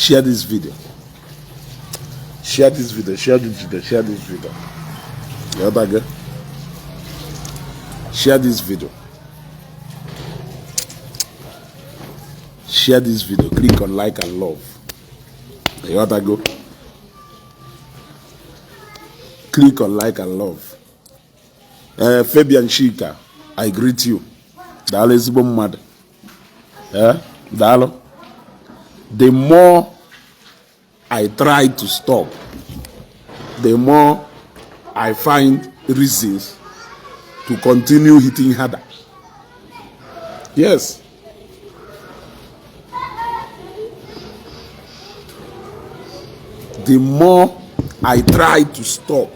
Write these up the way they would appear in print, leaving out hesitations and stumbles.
Share this video, share this video, share this video, share this video. Ịghọtago? Share this video, share this video. Click on like and love. Ịghọtago? Click on like and love. Fabian Chika, I greet you. Daalụ, ezigbo mmadụ. Daalụ. The more I try to stop, the more I find reasons to continue hitting harder. Yes, the more I try to stop,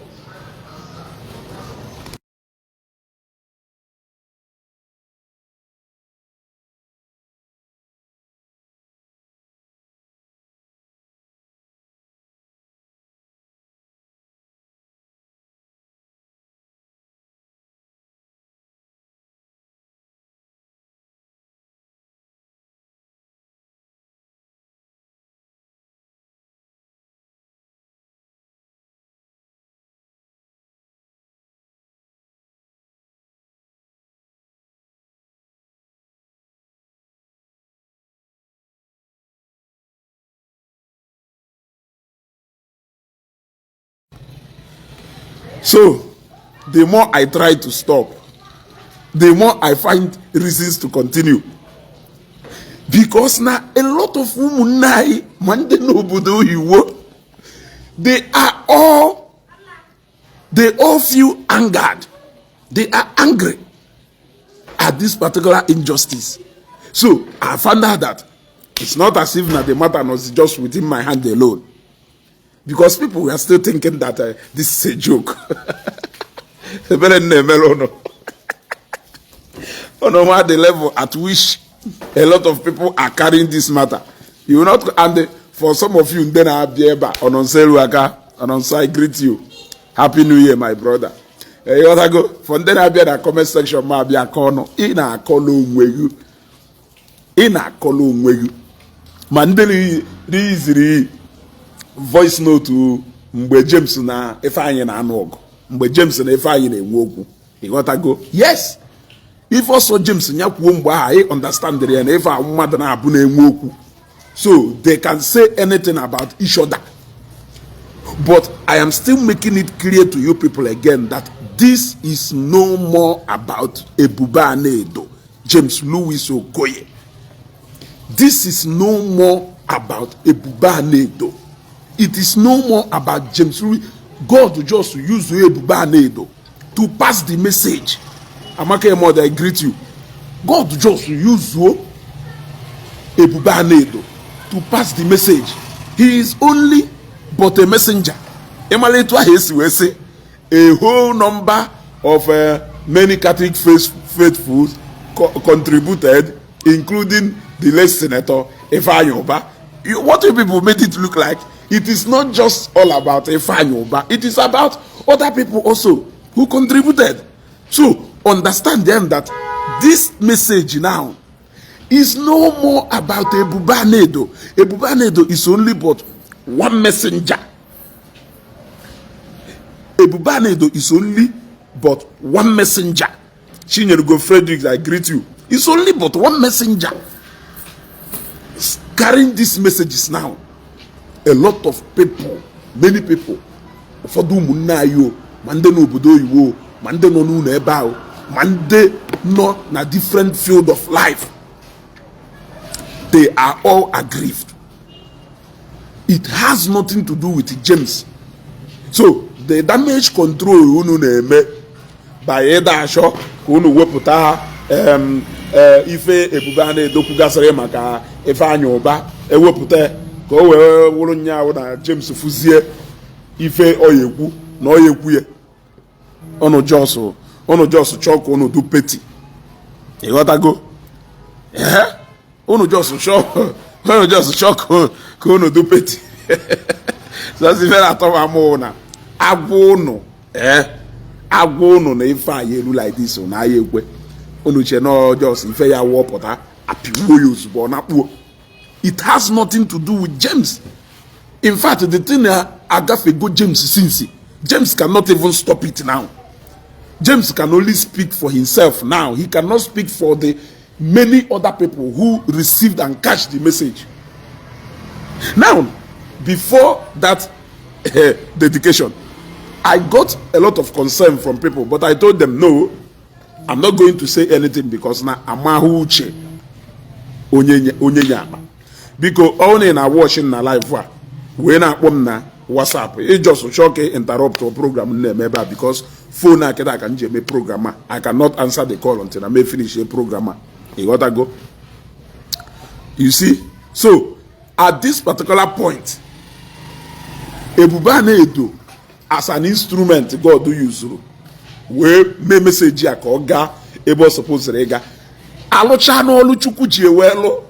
so the more I try to stop, the more I find reasons to continue, because na a lot of ụmụnne anyị, ma ndị n'obodo oyibo, they all feel angered. They are angry at this particular injustice. So I found out that it's not as if na the matter was just within my hand alone, because people were still thinking that this is a joke. Ebere na-emere ụnụ ụnụ nwa, the level at which a lot of people are carrying this matter, you will not. And for some of you ndị na-abịa ebe a, ọnọnso elu aka, ọnọnso, I greet you. Happy New Year, my brother. Ịghọtago? For ndị na-abịa na comment section ma abịa akọ ọnụ, ị na-akọlụ onwe gị, ị na-akọlụ onwe gị. Ma ndị riziri voice note mgbe James na Ifeanyị na-anụ ọgụ, mgbe James na Ifeanyị na-enwe okwu, ịghọtago? Yes, ife ọsọ James ya kwuo mgbe ahụ, anyị understand ya na ife a mmadụ na-abụ na-enwe okwu, so they can say anything about each other. But I am still making it clear to you people again that this is no more about Ebube Anedo, James Louis Okoye. This is no more about Ebube Anedo. It is no more about James Louis. God just use Ebube Anedo to pass the message. Amaka Emode, I greet you. God just use Ebube Anedo to pass the message. He is only but a messenger. Ịmala etu ahụ esi wee sị a whole number of many Catholic faithfuls contributed, including the late Senator Ifeanyi Uba. What you people made it look like, it is not just all about Ifeanyi Uba. It is about other people also who contributed. So understand then that this message now is no more about Ebube Anedo. Ebube Anedo is only but one messenger. Ebube Anedo is only but one messenger. Chinyerugo Frederick, I greet you. It's only but one messenger carrying these messages now. A lot of people, many people, ụfọdụ ụmụnne anyị o, ma ndị n'obodo oyibo, ma ndị nọ n'ụlọ ebe ahụ, ma ndị nọ na different field of life, they are all aggrieved. It has nothing to do with James. So the damage control unu na-eme by ịda achọ ka unu wepụta ife Ebube a na-edokwugasịrị maka Ifeanyị Ụba, ewepụta ka o wee wụrụ nyaahụ na James fụzie ife ọya ekwu na ọya ekwu ya. Unu just chọọ ka unu du petty. Ịghọtago? Ee, unu just chọọ ka unu du petty. Sọsọ ife na-atọ m amụ na agwa unu, ee, agwa unu na ife anyị elu like this na aya ekwe unu che na just ife ya wụọpụta, apịgbuo ya ozugbo, ọ na-akpuo. It has nothing to do with James. In fact, the thing agafego James since. James cannot even stop it now. James can only speak for himself now. He cannot speak for the many other people who received and catch the message. Now, before that dedication, I got a lot of concern from people, but I told them, no, I'm not going to say anything because na amaghị uche onye nye akpa. Biko, ọ na na watching na live a wee na-akpọ m na WhatsApp, ị just chọọ ka interrupt program m na-eme ebe a, because phone a kịta ka m ji eme program a. I cannot answer the call until I may finish a program a. Ịghọtago? You see, so at this particular point, Ebube Anaedo, as an instrument God yuzuru wee mee message a ka ọ gaa ebe ọ supposed ịga, alụcha n'ọlụ Chukwu ji ewe lụ.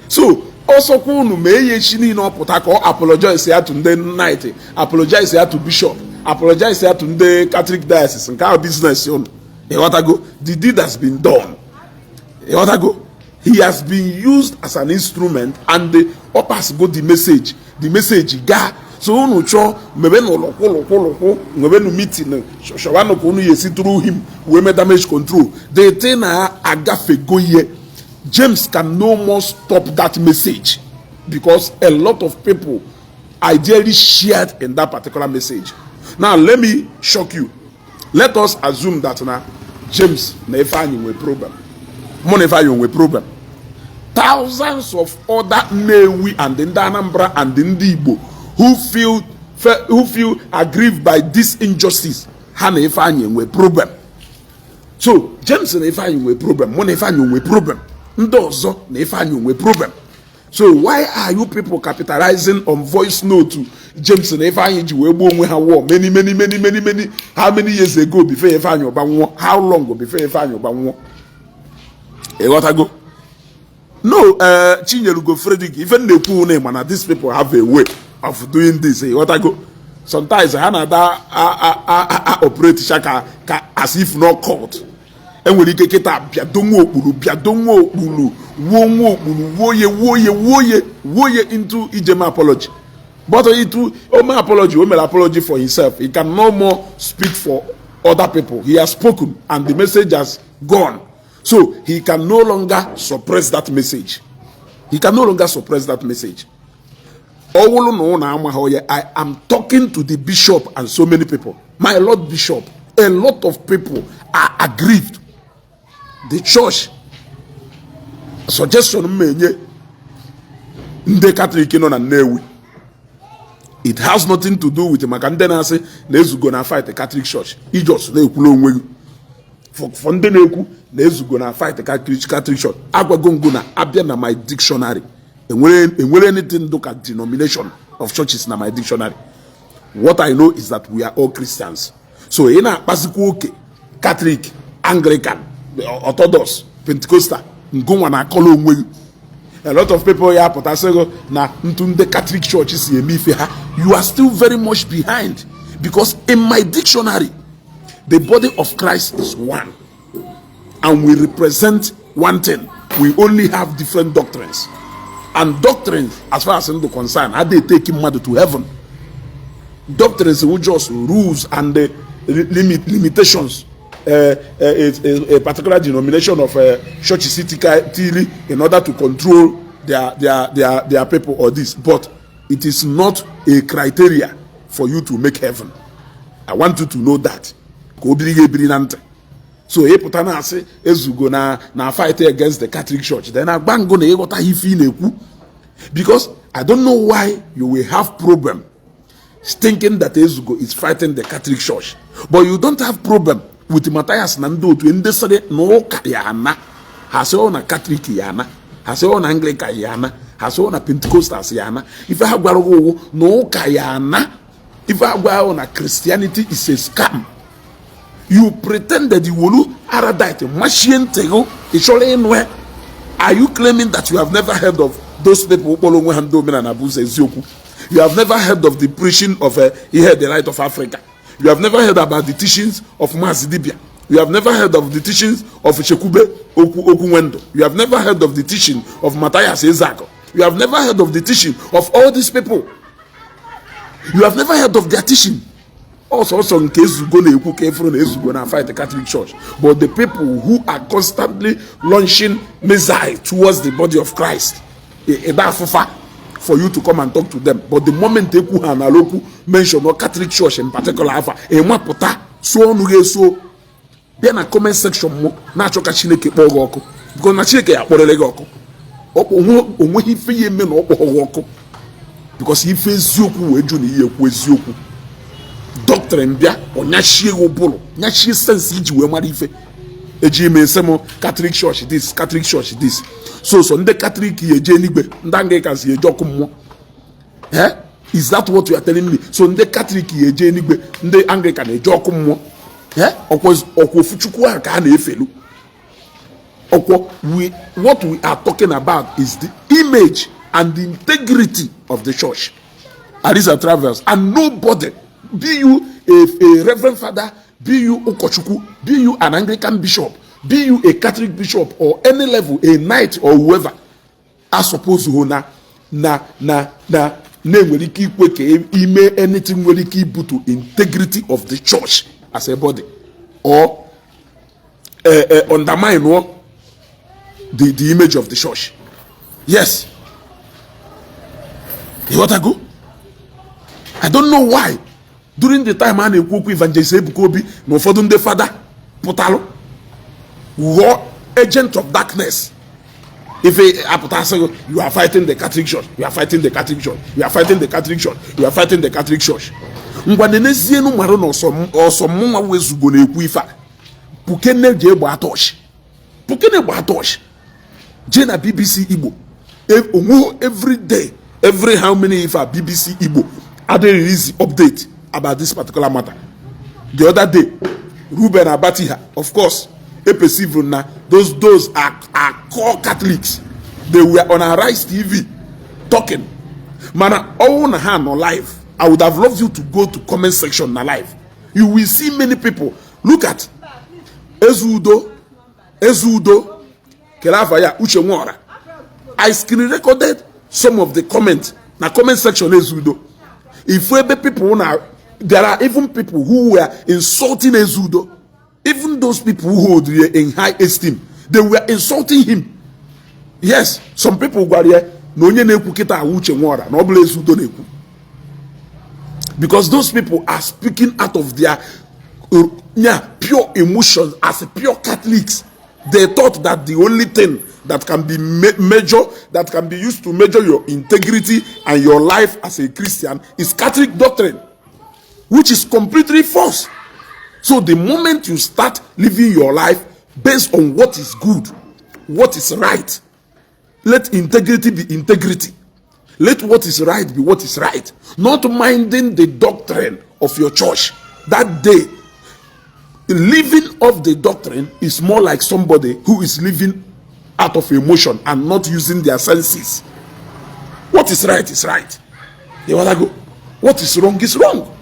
So ọsọkwa unu mee ya echi niile, ọ pụta ka ọ apologize ya to ndị knight, apologize ya to bishop, apologize ya to ndị Catholic diocese, nke ahụ business unu. Ịghọtago? The deed has been done. Ịghọtago? He has been used as an instrument and the ọ pass go the message, the message gaa. So unu chọọ mebenụ lụkwụ lụkwụ lụkwụ, nwebenụ meeting, chọwanụ ka unu ya esi through him wee mee damage control. The thing na agafego ihe. James can no more stop that message because a lot of people ideally shared in that particular message. Now let me shock you. Let us assume that na James na Ifeanyi nwere problem, mụ na Ifeanyi nwere problem, thousands of other Nnewi and ndị Anambra and ndị Igbo who feel aggrieved by this injustice, ha na Ifeanyi nwere problem. So James na Ifeanyi nwere problem, mụ na Ifeanyi nwere problem, ndị ọzọ na Ifeanyi nwere problem. So why are you people capitalizing on voice note James na Ifeanyi ji wee gbuo onwe ha war many, many, many, many, many, how many years ago, before Ifeanyi Ụba nwụọ? How long before Ifeanyi Ụba nwụọ? Ịghọtago? No, Chinyelugo Frederick, ife m na-ekwu na mana these people have a way of doing this. Ịghọtago? Sometimes ha na-ada operate cha ka as if no court. Enwere ike kịta bịado nwa okpuru, bịado nwa okpuru, wuo nwa okpuru, wuo ye, wuo ye, wuo ye, wuo ye into ijeme apology. But itu ome apology, o mere apology for himself. He can no more speak for other people. He has spoken and the message has gone, so he can no longer suppress that message. He can no longer suppress that message. Ọwụlụ na ụnụ amaghị ya, I am talking to the bishop and so many people. My Lord Bishop, a lot of people are aggrieved. The church, suggestion m enye ndị Katọlik nọ na Nnewi, it has nothing to do with maka ndị na-asị na Ezugo na fight Catholic Church. I just na-ekwula onwe gị. For ndị na-ekwu na Ezugo na fight Catholic Church, agwago ngụ na abịa na my dictionary, enwere anything do ka denomination of churches na my dictionary. What I know is that we are all Christians. So ị na-akpazikwa oke Catholic, Anglican, Orthodox, Pentecostal, ngụnwa na-akọla onwe gị. A lot of people ya pụtasịghị na ntu ndị Catholic Church si eme ife ha, you are still very much behind, because in my dictionary, the body of Christ is one and we represent one thing. We only have different doctrines, and doctrines, as far as I'm concerned, adịghị take mmadụ to heaven. Doctrines were just rules and the limitations a particular denomination of church tili in order to control their people or this, but it is not a criteria for you to make heaven. I want you to know that, ka o biri gị ebiri na ntị. So ịpụta na-asị Ezugo na fight against the Catholic Church, then agba ngụ na ịghọta ife ị na-ekwu, because I don't know why you will have problem thinking that Ezugo is fighting the Catholic Church, but you don't have problem with Matthias na ndị otu ndị sịrị na ụka ya ana. Ha sị ọ na Catholic ya ana, ha sị ọ na Anglican ya ana, ha sị ọ na Pentecostals ya ana. Ife ha gwara gị ụwụ na ụka ya ana. Ife ha gwara gị na Christianity is a scam. You pretended, iwolu Aradite machie ntị gị, ị chọrọ ịnụ ya. Are you claiming that you have never heard of those people kpọrọ onwe ha ndị omenala bụ ụzọ eziokwu? You have never heard of the preaching of ihe, the Light of Africa? You have never heard about the teachings of Mazi Dibia? You have never heard of the teachings of Chekwube Okwu Okwu Nwendo? You have never heard of the teaching of Matthias Ezeaku? You have never heard of the teaching of all these people. You have never heard of their teaching. Ọsọsọ nke Ezugo na-ekwu ka efuru na Ezugo na fight the Catholic Church. But the people who are constantly launching missile towards the body of Christ, ebe afụfa for you to come and talk to them. But the moment ekwu ha na okwu mention or Catholic Church in particular afa, ịmapụta so ọnụ ga-eso bịa na comment section mụ na-achọ ka Chineke kpọọ gị ọkụ, because na Chineke ya akpọrịrị gị ọkụ. Onweghị ife ya eme na ọ kpọọ gị ọkụ, because ife eziokwu wee jụ na ihe ekwu eziokwu doctrine bịa ọnyachie gị ụbụrụ, nyachie sense iji wee mara ife eji ime ese m Catholic Church this, Catholic Church this. So ndị Catholic ya eje eluigwe, ndị Anglican si eje ọkụ mmụọ. Eh, is that what you are telling me? So ndị Catholic ya eje eluigwe, ndị Anglican eje ọkụ mmụọ? Eh, ọkwa ofu Chukwu ahụ ka a na-efelu. Ọkwọ we, what we are talking about is the image and the integrity of the church. Arisa Travels, and nobody, be you a reverend father, be you ụkọchukwu, be you an Anglican bishop, be you a Catholic bishop or any level, a knight or whoever, a suppose hụ na na-enwere ike ikwe ka ime anything nwere ike ibutu integrity of the church as a body or undermine the image of the church. Yes, ịghọtago? I don't know why during the time a na-ekwu okwu Evangelist Ebuka Obi na ụfọdụ ndị fada pụtalụ ghọọ agent of darkness. Ife apụta asị gị, you are fighting the Catholic Church, you are fighting the Catholic Church, you are fighting the Catholic Church, you are fighting the Catholic Church. Ngwa, nenezienu marụ na ọsọ mụnwa wezugo na-ekwu ife a. Pukene jee gbaa torch, pukene gbaa torch, jee na BBC Igbo onwe every day, every how many ife a BBC Igbo adịghị release update about this particular matter. The other day, Ruben Abatiha, of course, e perceive na those are core Catholics. They were on Arise TV talking. Mana ọwụ na ha nọ live, I would have loved you to go to comment section na live. You will see many people. Look at Ezudo, Ezudo kele afa ya Uche Nwora. I screen recorded some of the comment na comment section Ezudo. If ebe people na, there are even people who were insulting Ezudo. Even those people who hold you in high esteem, they were insulting him. Yes, some people gwara ya na onye na-ekwu kịta awụ Uche Nwora, na ọ bụla Ezudo na-ekwu, because those people are speaking out of their yeah, pure emotions as pure Catholics. They thought that the only thing that can be measure, that can be used to measure your integrity and your life as a Christian is Catholic doctrine, which is completely false. So the moment you start living your life based on what is good, what is right, let integrity be integrity. Let what is right be what is right. Not minding the doctrine of your church. That day, living off the doctrine is more like somebody who is living out of emotion and not using their senses. What is right is right. You wanna go? What is wrong is wrong.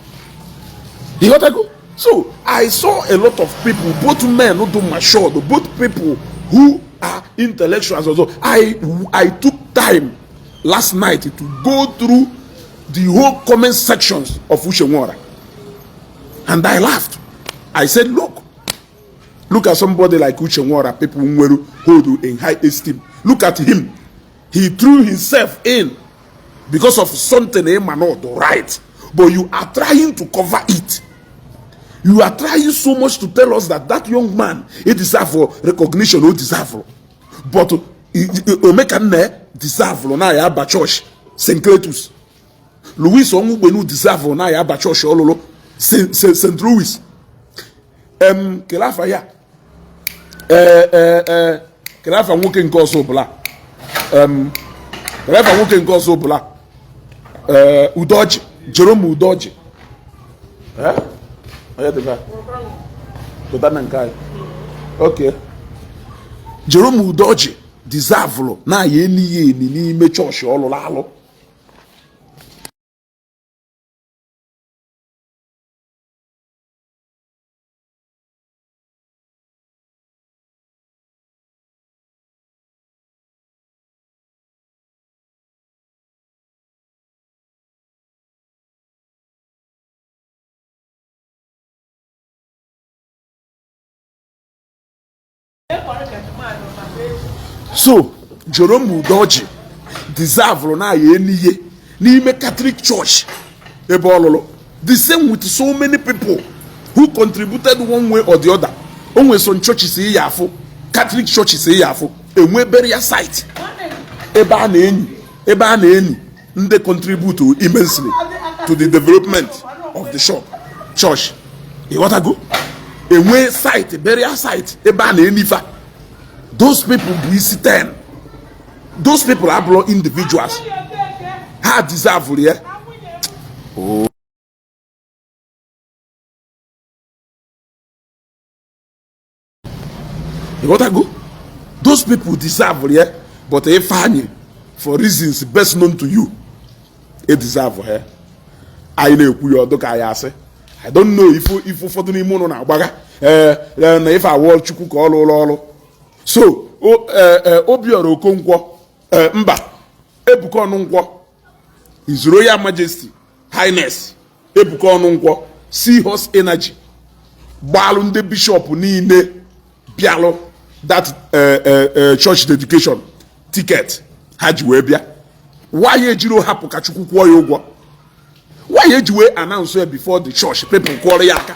You wanna go? So I saw a lot of people, both men who do mature, both people who are intellectuals also. I took time last night to go through the whole comment sections of Uche Nwora. And I laughed. I said, look, look at somebody like Uche Nwora, people who hold in high esteem. Look at him. He threw himself in because of something he might not right. But you are trying to cover it. You are trying so much to tell us that that young man, he deserve for recognition, he deserve. But Omekanne deserve na ya aba church St. Cletus. Louis Onwugbenu deserve na ya aba church ololo St. Louis. Kele afa ya. Kele afa nwoke nke ọzọ ọbụla. Kele afa nwoke nke ọzọ ọbụla. Udoji, Jerome Udoji. Eh? Onye dị ka? Pụta na nke anyị. Okay. Jerome Udoji deserve na ya enighị eni n'ime chọọchị ọlụrụ alụ. So Jerome Udoji deserve na ya eniye n'ime Catholic Church ebe ọ lụrụ. The same with so many people who contributed one way or the other. O nwere some churches ị ya afụ, Catholic churches ị ya afụ, enwe burial site ebe a na-enyi, ebe a na-eni ndị contribute immensely to the development of the shop church. Ịghọtago? Enwe site, burial site ebe a na-enifa those people bụ isi 10. Those people abụrụ individuals, ha deserve ya. Ịghọtago? Those people deserve ya, but Ifeanyi, for reasons best known to you, e deserve ha. Anyị na-ekwu ya ọdụ ka anyị asị, I don't know if ụfọdụ n'ime ụnụ na-agbagha ee na ife awụọ Chukwu ka ọ lụrụ ọrụ. So Obiora Okonkwo, mba, Ebuka Ọnụnkwọ, His Royal Majesty Highness Ebuka Ọnụnkwọ, Seahorse Energy gbalụ ndị bishọp niile bịalụ that church dedication ticket ha ji wee bịa. Why ejiri hapụ ka Chukwu kwụọ ya ụgwọ? Why eji wee announce ya before the church people kwụọrọ ya aka?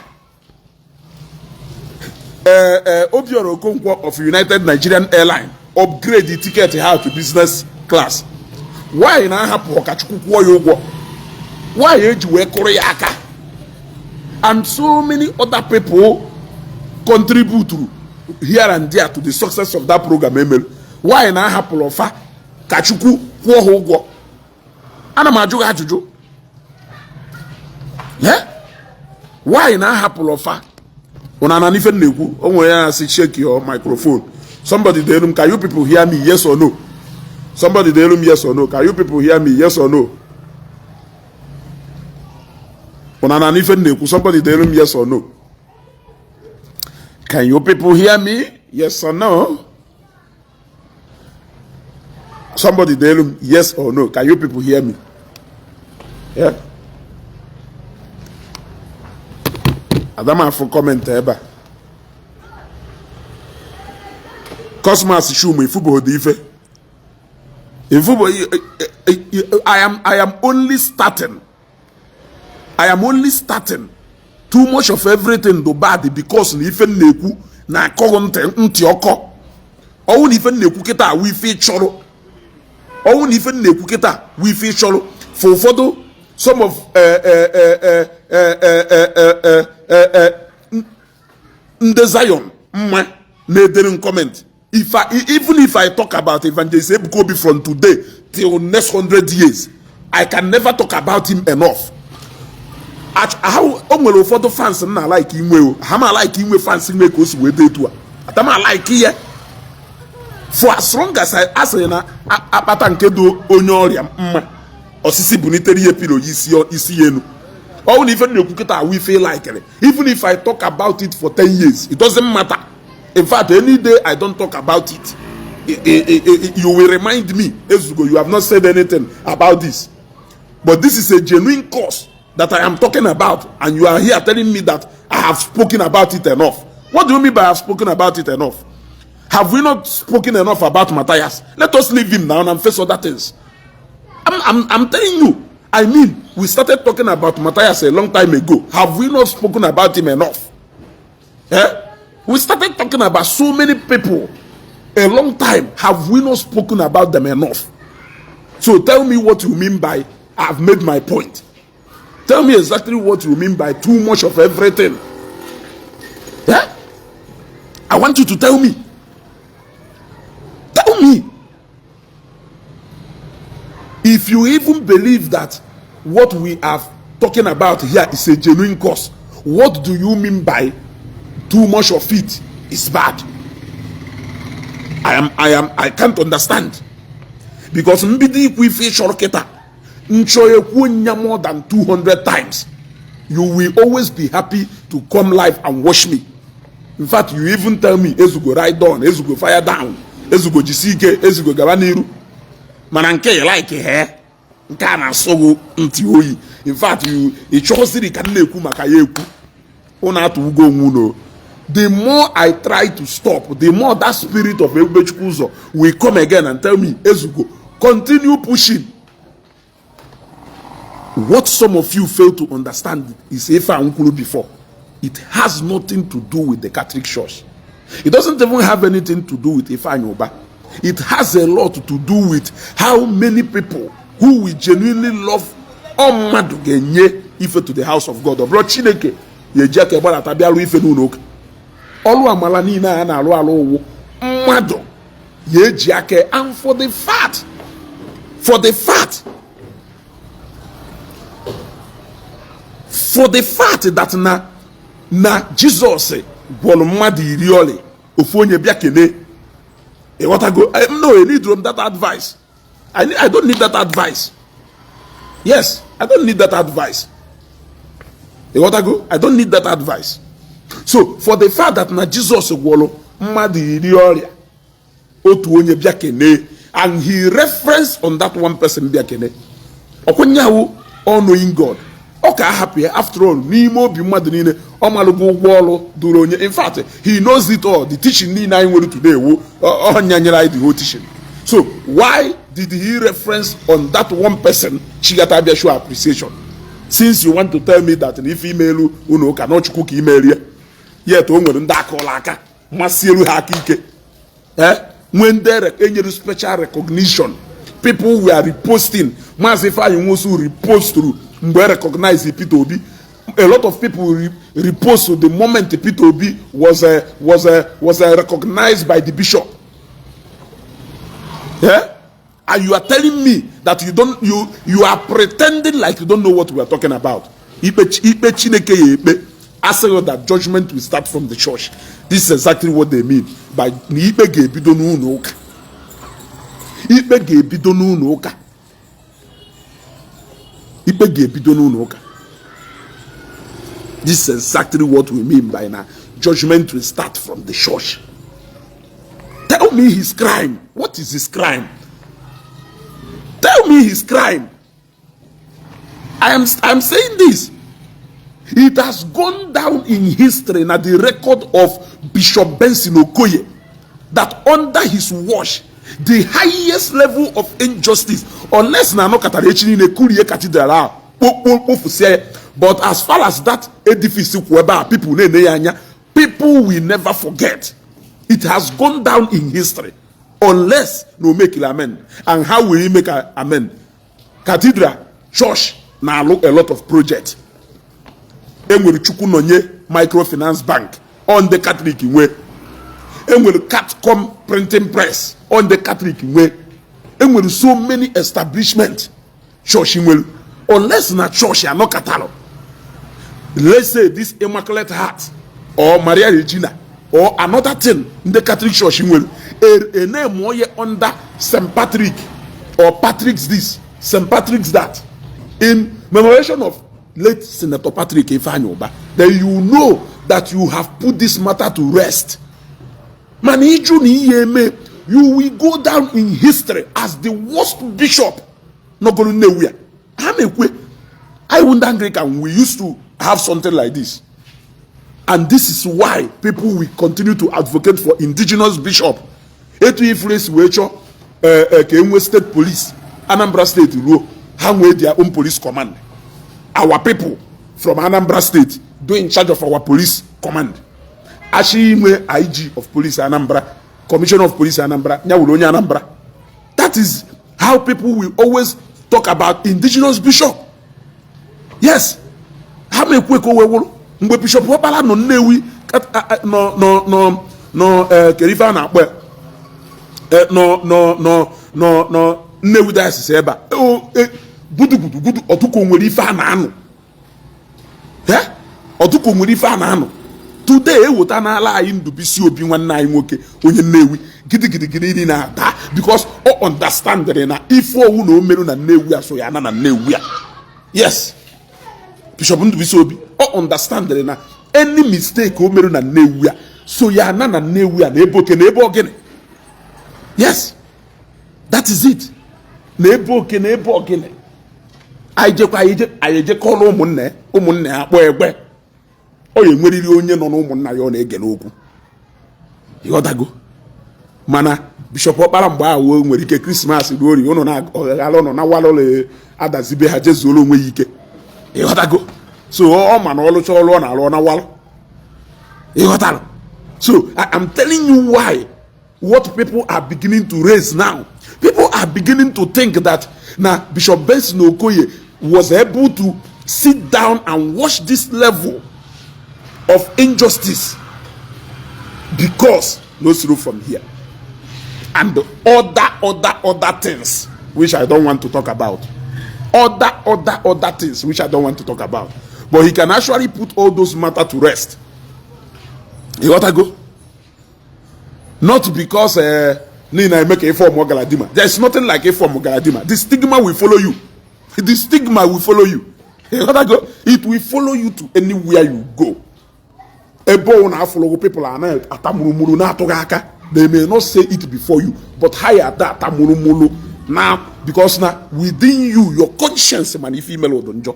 Obiora Okonkwo of United Nigerian Airline upgrade the ticket ha to business class. Why na ahapụ ka Chukwu kwụọ ya ụgwọ? Why eji wee kụrụ ya aka? And so many other people contribute here and there to the success of that program emelu. Why na ahapụrụ ọfa ka Chukwu kwụọ ha ụgwọ? Ana m ajụ gị ajụjụ. Why na ahapụrụ ọfa? Una na ife na-ekwu o nwere ya na-asị check your microphone. Somebody dey room, can you people hear me, yes or no? Somebody dey room, yes or no? Can you people hear me, yes or no? Una na ife na-ekwu. Somebody dey room, yes or no? Can you people hear me, yes or no? Somebody dey room, yes or no? Can you people hear me? Yeah. Adama afụ comment ebe a. Cosmas Chuma, ifubodo ife ifubo. I am only starting. I am only starting. Too much of everything do bad, because na ife na-ekwu na-akọghị ntị ntị ọkọ. Ọwụ na ife na-ekwu kịta awụ ife chọrọ, ọwụ na ife na-ekwu kịta wụ ife chọrọ. For ụfọdụ, some of ndị Zion mma na-edere comment, if I, even if I talk about Evangelist Ebuka Obi from today till next 100 years, I can never talk about him enough. O nwere ụfọdụ fans m na-alike inwe o ha ma like inwe fans nwe ka o si wee dị etu a. Ata m alike ya for as long as I asịrị na akpata nke dị onye ọrịa mma osisi bunitere ihe pillow isi isi ya elu. Ọ na ife na-ekwu kịta awụ ife likere, even if I talk about it for 10 years, it doesn't matter. In fact, any day I don't talk about it, you will remind me, "Ezugo, you have not said anything about this." But this is a genuine cause that I am talking about, and you are here telling me that I have spoken about it enough. What do you mean by I have spoken about it enough? Have we not spoken enough about Matthias? Let us leave him now and face other things. I'm telling you, I mean, we started talking about Matthias a long time ago. Have we not spoken about him enough? Eh? We started talking about so many people a long time. Have we not spoken about them enough? So tell me what you mean by "I've made my point." Tell me exactly what you mean by too much of everything. Yeah? I want you to tell me. Tell me. If you even believe that what we are talking about here is a genuine cause, what do you mean by too much of it is bad? I can't understand. Because mbido ikwu ife ịchọrọ kịta nchọ ekwu nya more than 200 times, you will always be happy to come live and watch me. In fact, you even tell me, "Ezugo, ride on. Ezugo, fire down. Ezugo, jisi ike. Ezugo, gaba n'iru." Mana nke ya like he nke a na-asọ gị ntị oyi. In fact, you ị chọziri ka m na-ekwu maka ya ekwu. Ụnụ atụwugo onwe unu. The more I try to stop, the more that spirit of Ebubechukwu Ụzọ will come again and tell me, "Ezugo, continue pushing." What some of you fail to understand is, ife a kwuru before, it has nothing to do with the Catholic Church. It doesn't even have anything to do with Ifeanyi Uba. It has a lot to do with how many people who will genuinely love. Ọ mmadụ ga-enye ife to the house of God. Ọ bụrụ Chineke ya eji aka gbadata bịa lụọ ife n'ụlọ ụka. Ọlụ amala niile a na-alụ alụ ụwụ mmadụ ya eji aka. And for the fact that na Jizọs gwọrọ mmadụ 10 ọrịa, ofu onye bịa kene. Ịghọtago? No, I need that advice. I don't need that advice. Yes, I don't need that advice. Ịghọtago? I don't need that advice. So for the fact that na Jizọs gwọrọ mmadụ 10 ọrịa, otu onye bịa kene, and he reference on that one person bịa kene, ọkwenyewo all knowing God, ọ ka ahapụ ya. After all, n'ime obi mmadụ niile, ọ malụgo ụgwọ ọrụ duru onye. In fact, he knows it all. The teaching niile anyị nwere today wu ọnya nyere anyị the whole teaching. So why did he reference on that one person chigata bịa show appreciation? Since you want to tell me that na ife imelu unu ụka na Chukwu ka imerie, yet o nwere ndị akụla aka masị elu ha aka ike, eh, nwee ndị enyere special recognition. People were reposting. Maazị Ifeanyi Nwosu reposturu mgbe recognize Peter Obi. A lot of people repost the moment Peter Obi was recognized by the bishop. Yeah? And you are telling me that you don't you are pretending like you don't know what we are talking about. Ikpe, ikpe Chineke ya ekpe asịghị that judgment will start from the church. This is exactly what they mean by na ikpe ga-ebido n'ụlọ ụka. Ikpe ga-ebido n'ụlọ ụka. Ikpe ga-ebido n'ụlọ ụka. This is exactly what we mean by na judgment will start from the church. Tell me his crime. What is his crime? Tell me his crime. I'm saying this. It has gone down in history na the record of Bishop Benson Okoye that under his watch, the highest level of injustice, unless na anọkọtara echi niile kurie cathedral ahụ kpofusie ya. But as far as that edifice kwụ ebe a, people na-ene ya anya, people will never forget. It has gone down in history, unless na o make amend. And how will he make amend? Cathedral church na-alụ a lot of project. Enwere Chukwunonye Microfinance Bank on the Catholic nwe. Enwere Catcom printing press on the Catholic nwe. Enwere so many establishment church nwere. Unless na church anọkatalụ, let's say this Immaculate Heart or Maria Regina or another thing ndị Catholic Church nwere, a name onye under St. Patrick or Patrick's this, St. Patrick's that, in commemoration of late Senator Patrick Ifeanyi Uba, then you know that you have put this matter to rest. Mana ịjụ na ihe eme, you will go down in history as the worst bishop nọgoro Nnewi a. Ha na-ekwe I wụ ndị Anglican, we used to have something like this, and this is why people will continue to advocate for indigenous bishop. Etu ifuru esi wee chọọ ka e nwee state police, Anambra State ruo, ha nwee their own police command. Our people from Anambra State do in charge of our police command. Achị inwe IG of police Anambra, commissioner of police Anambra, ya were onye Anambra. That is how people will always talk about indigenous bishop. Yes, ha ma ekwe ka o wee wụrụ mgbe Bishop Ọkpara nọ Nnewi, nọ nọ nọ nọ kedu ife a na-akpọ ya, nọ nọ nọ nọ nọ Nnewi diocese ebe a, gudugudu gudu ọtụkọ nwere ife a na-anụ, ọtụkọ nwere ife a na-anụ. Today eweta n'ala anyị Ndụbisi Obi, nwanne anyị nwoke onye Nnewi, gidigidigidi na-ada because ọ understandịrị na ife owu na omeru na Nnewi a so ya na Nnewi a. Yes, Bishop Ndụbisi Obi, ọ understandịrị na any mistake o meru na Nnewi a so ya na Nnewi a na ebe oke na ebe ogene. Yes, that is it, na ebe oke na ebe ogene. Anyị jekwa, anyị ejekọrọ ụmụnne ya akpọ egbe. Ọ ya enwerịrị onye nọ n'ụmụnna ya ọ na-ege n'okwu, ịghọtago? Mana Bishop Ọkpara, mgbe ahụ o nwere ike Christmas ruo ori ụnụ na-aghara ụnụ na walụlụ adazibe ha jezuola onwe ya ike, ịghọtago? So ọ ma na ọlụcha ọlụ ọ na-alụ, ọ na walụ, ịghọtara? So I am telling you why what people are beginning to raise now. People are beginning to think that na Bishop Benson Okoye was able to sit down and watch this level of injustice because no through from here and the other things which I don't want to talk about. Other things which I don't want to talk about. But he can actually put all those matter to rest. You got to go. Not because Nina make a form of Galadima. There's nothing like a form of Galadima. The stigma will follow you. The stigma will follow you. You got to go. It will follow you to anywhere you go. Ebe ọ na-afọlọgụ people a na-ata mụrụmụrụ na-atụghị aka, they may not say it before you, but ha ya ata ata mụrụmụrụ na because na within you, your conscience mana ife imere ụdụ njọ,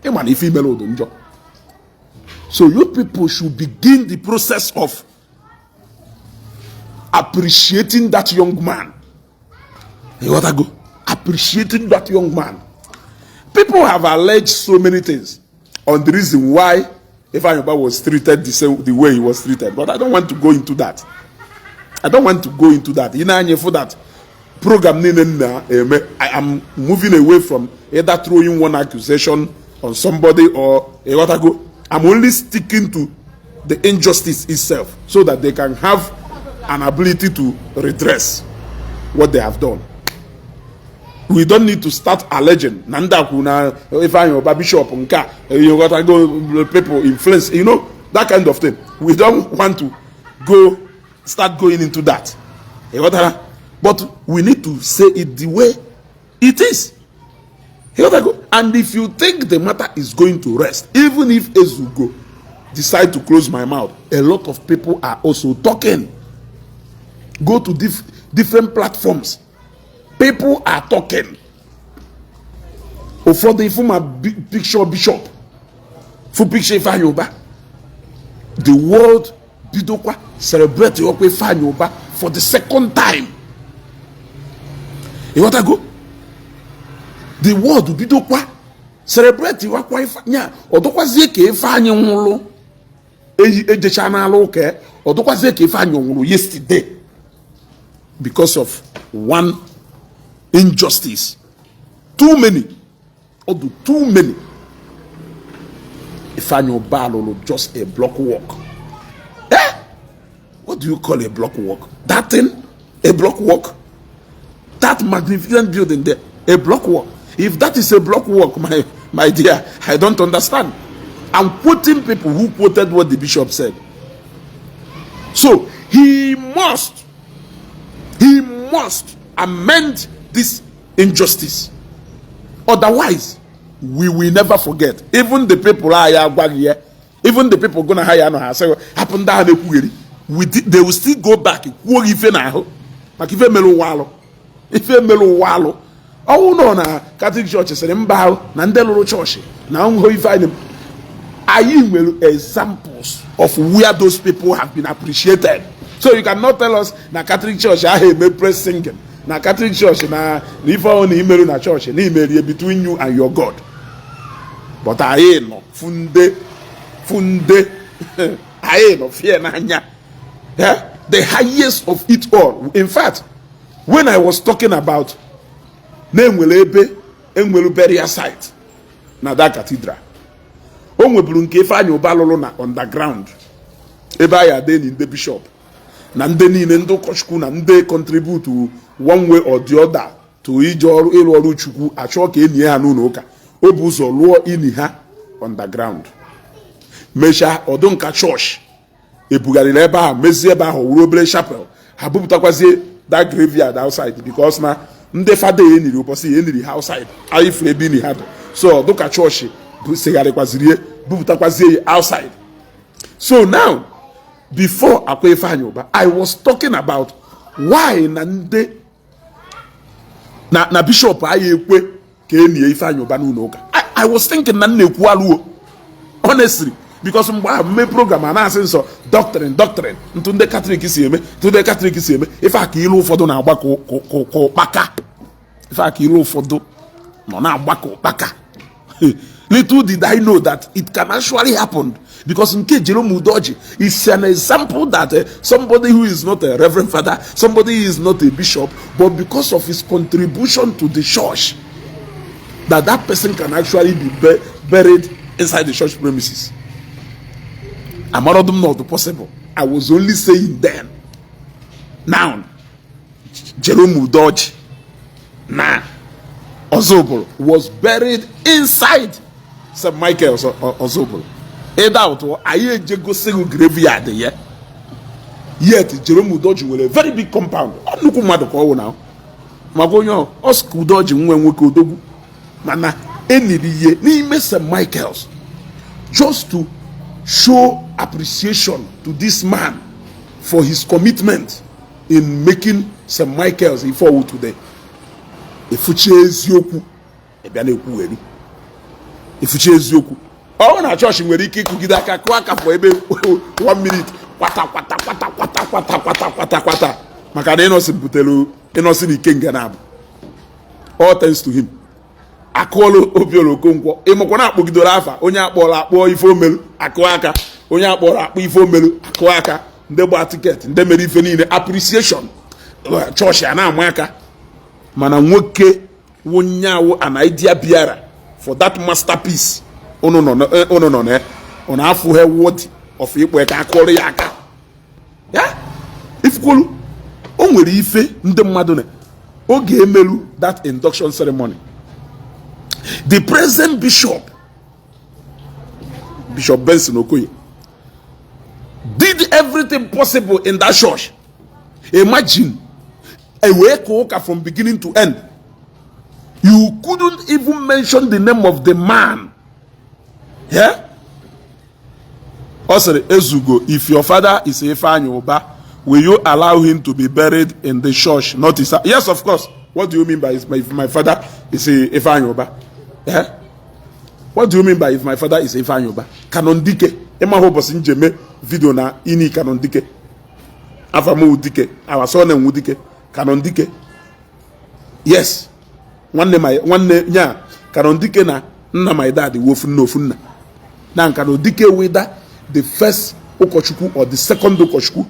ịma na ife imere ụdụ njọ. So you people should begin the process of appreciating that young man. Ịghọtago? Appreciating that young man. People have alleged so many things on the reason why Ifeanyi Ubah was treated the same the way he was treated, but I don't want to go into that. I don't want to go into that. Ị na-anya for that program niile m na-eme, I am moving away from either throwing one accusation on somebody or, ịghọtago? I'm only sticking to the injustice itself so that they can have an ability to redress what they have done. We don't need to start alleging na ndị akwụ na Ifeanyi Ubah bishop nke a, ịghọtago, people influence, that kind of thing. We don't want to go start going into that, ịghọtara? But we need to say it the way it is, ịghọtago? And if you think the matter is going to rest, even if Ezugo decide to close my mouth, a lot of people are also talking. Go to different platforms, people are talking. Ụfọdụ ifu ma picture bishop, fu picture Ifeanyi Ubah, the world bidokwa celebrate ọkwa Ifeanyi Ubah for the second time, ịghọtago? The world bidokwa celebrate wakwa Ifeanyi a. Ọ dịkwazie ka Ifeanyi nwụrụ eyi ejecha n'ala ụka ya, ọ dịkwazie ka Ifeanyi nwụrụ yesterday because of one injustice. Too many, ọ dị too many. Ifeanyi Ubah lụrụ just a block work. Eh? What do you call a block work? That thing, a block work, that magnificent building there, a block work? If that is a block work, my dear, I don't understand. I'm quoting people who quoted what the bishop said. So he must amend this injustice, otherwise we will never forget. Even the people a ya agwaghị ya, even the people gonna ha ya nọ, ha asị hapụ ndị ahụ na-ekwugheri, they will still go back kwuo gị ife n'ahụ maka ife mere ụwa alụ, ife mere ụwa alụ. Ọnwụ nọ na Catholic Church sịrị mba ahụ na ndị lụrụ chọọchị na nhụ ife anyị. Anyị nwere examples of where those people have been appreciated, so you cannot tell us na Catholic Church ahụ eme praise singing na Catholic Church na ife ọhụụ na imerụ na chọọchị na imerie between you and your God. But anyị nọ funde funde, anyị nọ fie n'anya. Yeah? The highest of it all, in fact, when I was talking about na enwere ebe enwere burial site na that cathedral, o nweburu nke Ifeanyi Ubah lụrụ na underground ebe a ya adeni ndị bishop na ndị niile, ndị ụkọchukwu na ndị contribute one way or the other to ije ọrụ ịrụ ọrụ Chukwu, achọọ ka enyi ha n'ụlọ ụka. O bụ ụzọ lụọ ini ha underground, mechaa ọdụ nka chọọchị ebugharịrị ebe ahụ, mezie ebe ahụ wuru obere chapel. Ha bupụtakwazie that graveyard outside because na ndị fada eniri ụbọchị eniri ha outside, anyị furu ebe ini ha dị. So ọdụka chọọchị segharịkwaziri ya, bupụtakwazie ya outside. So now, before akwa Ifeanyi Ubah, I was talking about why na ndị na bishop anyị ekwe ka enie Ifeanyi Ubah n'ụlọ ụka. I was thinking na m na-ekwu alụo. Honestly, Because mgbe ahụ mme program a na-asị nsọ doctrine, doctrine, ntụ ndị Katọlik si eme, ntụ ndị Katọlik si eme. Ife aka ilu ụfọdụ na-agba ka ụkpaka, ife aka ilu ụfọdụ nọ na-agba ka ụkpaka. Little did I know that it can actually happen, because nke Jerome Udoji is an example that somebody who is not a reverend father, somebody who is not a bishop, but because of his contribution to the church, that that person can actually be buried inside the church premises. Amarodum not possible. I was only saying then. Now, Jerome Udoji, now, Ozubulu was buried inside St. Michael's Ozubulu. Ịda ụtụ anyị ejegosighị graveyard ya. Yet Jerome Udoji nwere very big compound. Ọ nnukwu mmadụ ka ọ wụ na maka onye Oscar Udoji nwe nwoke odogwu, mana eniri ihe n'ime St. Michael's just to show appreciation to this man for his commitment in making St. Michael's ife ọwụ today. Efuchi eziokwu ịbịa na-ekwugheri, efuchi eziokwu. Ọ na chọọchị nwere ike ịkụgide aka, kụọ aka for ebe one minute, kwata kwata kwata kwata kwata kwata kwata kwata, maka na Innocent butere Innocent Ikenga na abụ. All thanks to him. Akụọla Obiora Okonkwo, ịmakwa na akpọgidoro afa onye akpọrọ akpọ ife omelu, akụ aka onye akpọrọ akpọ ife omelu, akụ aka ndị gba ticket, ndị mere ife niile, appreciation, chọọchị a na-ama aka. Mana nwoke wụnyawo an idea biara for that masterpiece, unu nọ na unu afụghị worthy of ikpọ ka akụọrọ ya aka ya. Ifukwolu o nwere ife ndị mmadụ na oge emelu that induction ceremony, the present bishop, Bishop Benson Okoye, did everything possible in that church. Imagine, ewee ka ụka from beginning to end, you couldn't even mention the name of the man. Yeah? Ọ sịrị, "Ezugo, if your father is Ifeanyi Uba, will you allow him to be buried in the church, not his?" Yes, of course. What do you mean by if my father is Ifeanyi Uba? Yeah? What do you mean by if my father is Ifeanyi Uba? Canon Dike, ịmahụ ụbọchị njeme video na ini Canon Dike, afamu Dike, our son nwu Dike, Canon Dike. Yes, nwanne my nwanne nya Canon Dike na nna my dad wu ofu nna, ofu nna. Na Canon Dike weda the first ụkọchukwu or the second ụkọchukwu.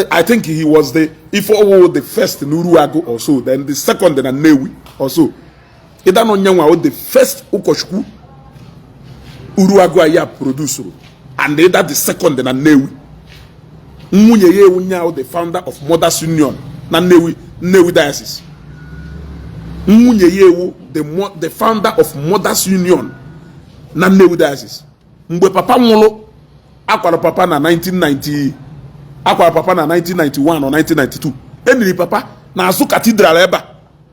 I think he was the, if ọwụ the first n'Uruagu or so, then the second na Nnewi or so. Ịda na onye nwa the first ụkọchukwu Uruagu anyị a produce, and ịda the second na Nnewi. Nwunye ya ewu nya the founder of Mothers Union na Nnewi, Nnewi Diocese. Nwunye ya ewu the founder of Mothers Union na Nnewi Diocese. Mgbe papa nwụrụ, akwara papa na 1990, akwara papa na 1991 or 1992. Eniri papa n'azụ cathedral ebe a,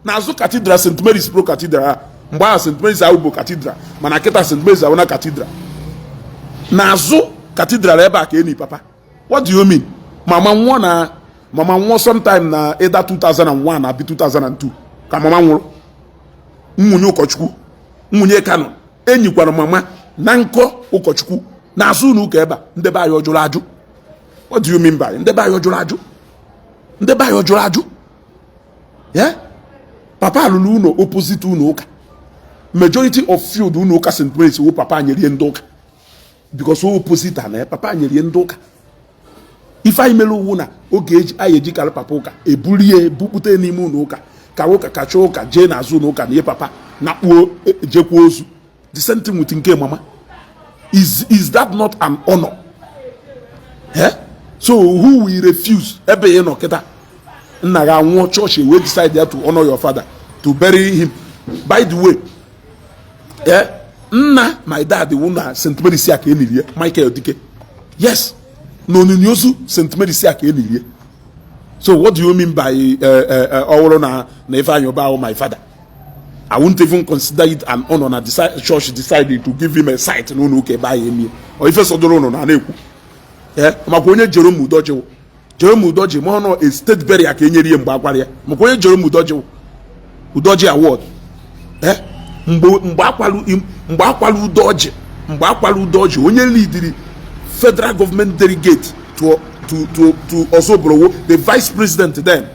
n'azụ cathedral, St. Mary's Pro Cathedral a. Mgbe ahụ St. Mary's ahụ bụ cathedral, mana kịta St. Mary's ahụ na cathedral, n'azụ cathedral ebe a ka eni papa. What do you mean? Mama nwụọ na, mama nwụọ sometime na either 2001 abi 2002 ka mama nwụrụ. Nwunye ụkọchukwu, nwunye Kano, enyikwara mama na nkọ ụkọchukwu n'azụ ụlọ ụka ebe a. Ndị be anyị ọ jụrụ ajụ? What do you mean by ndị be anyị ọ jụrụ ajụ? Ndị be anyị ọ jụrụ ajụ? Yeah? Papa lụrụ ụlọ opposite ụlọ ụka. Majority of field ụlọ ụka St. Mary's wụ papa nyerie ndị ụka, because opposite na papa nyerie ndị ụka. Ife anyị mere uwu na oge eji anyị ejikarị papa ụka ebulie ebupụta n'ime ụlọ ụka ka ụka kacha ụka jee n'azụ ụlọ ụka na ihe papa na kpuo jekwuo ozu. The same thing with nke mama. Is that not an honor? Eh? So who will refuse? Ebe ị nọ kịta, nna gị anwụọ, chọọchị wee decide ya to honor your father, to bury him. By the way, eh, nna my dad wụ na St. Mary's a ka enirie Michael Dike. Yes, na onyinye ozu St. Mary's a ka enirie. So what do you mean by ọ bụrụ na Ifeanyi Uba ahụ my father, I won't even consider it an honor na the church decided to give him a site n'ụlọ ụka ebe ahụ emie ọ ife sọdụrụ ụnụ na na-ekwu? Ee, maka onye Jerome Udoji wụ Jerome Udoji, ma ọ nọ a state burial ka enyere ya mgbe akwara ya. Maka onye Jerome Udoji wụ Udoji award, ee, mgbe akwalu Udoji Mgbe akwara Udoji, onye leadiri federal government delegate to Ozubulu, the vice president then,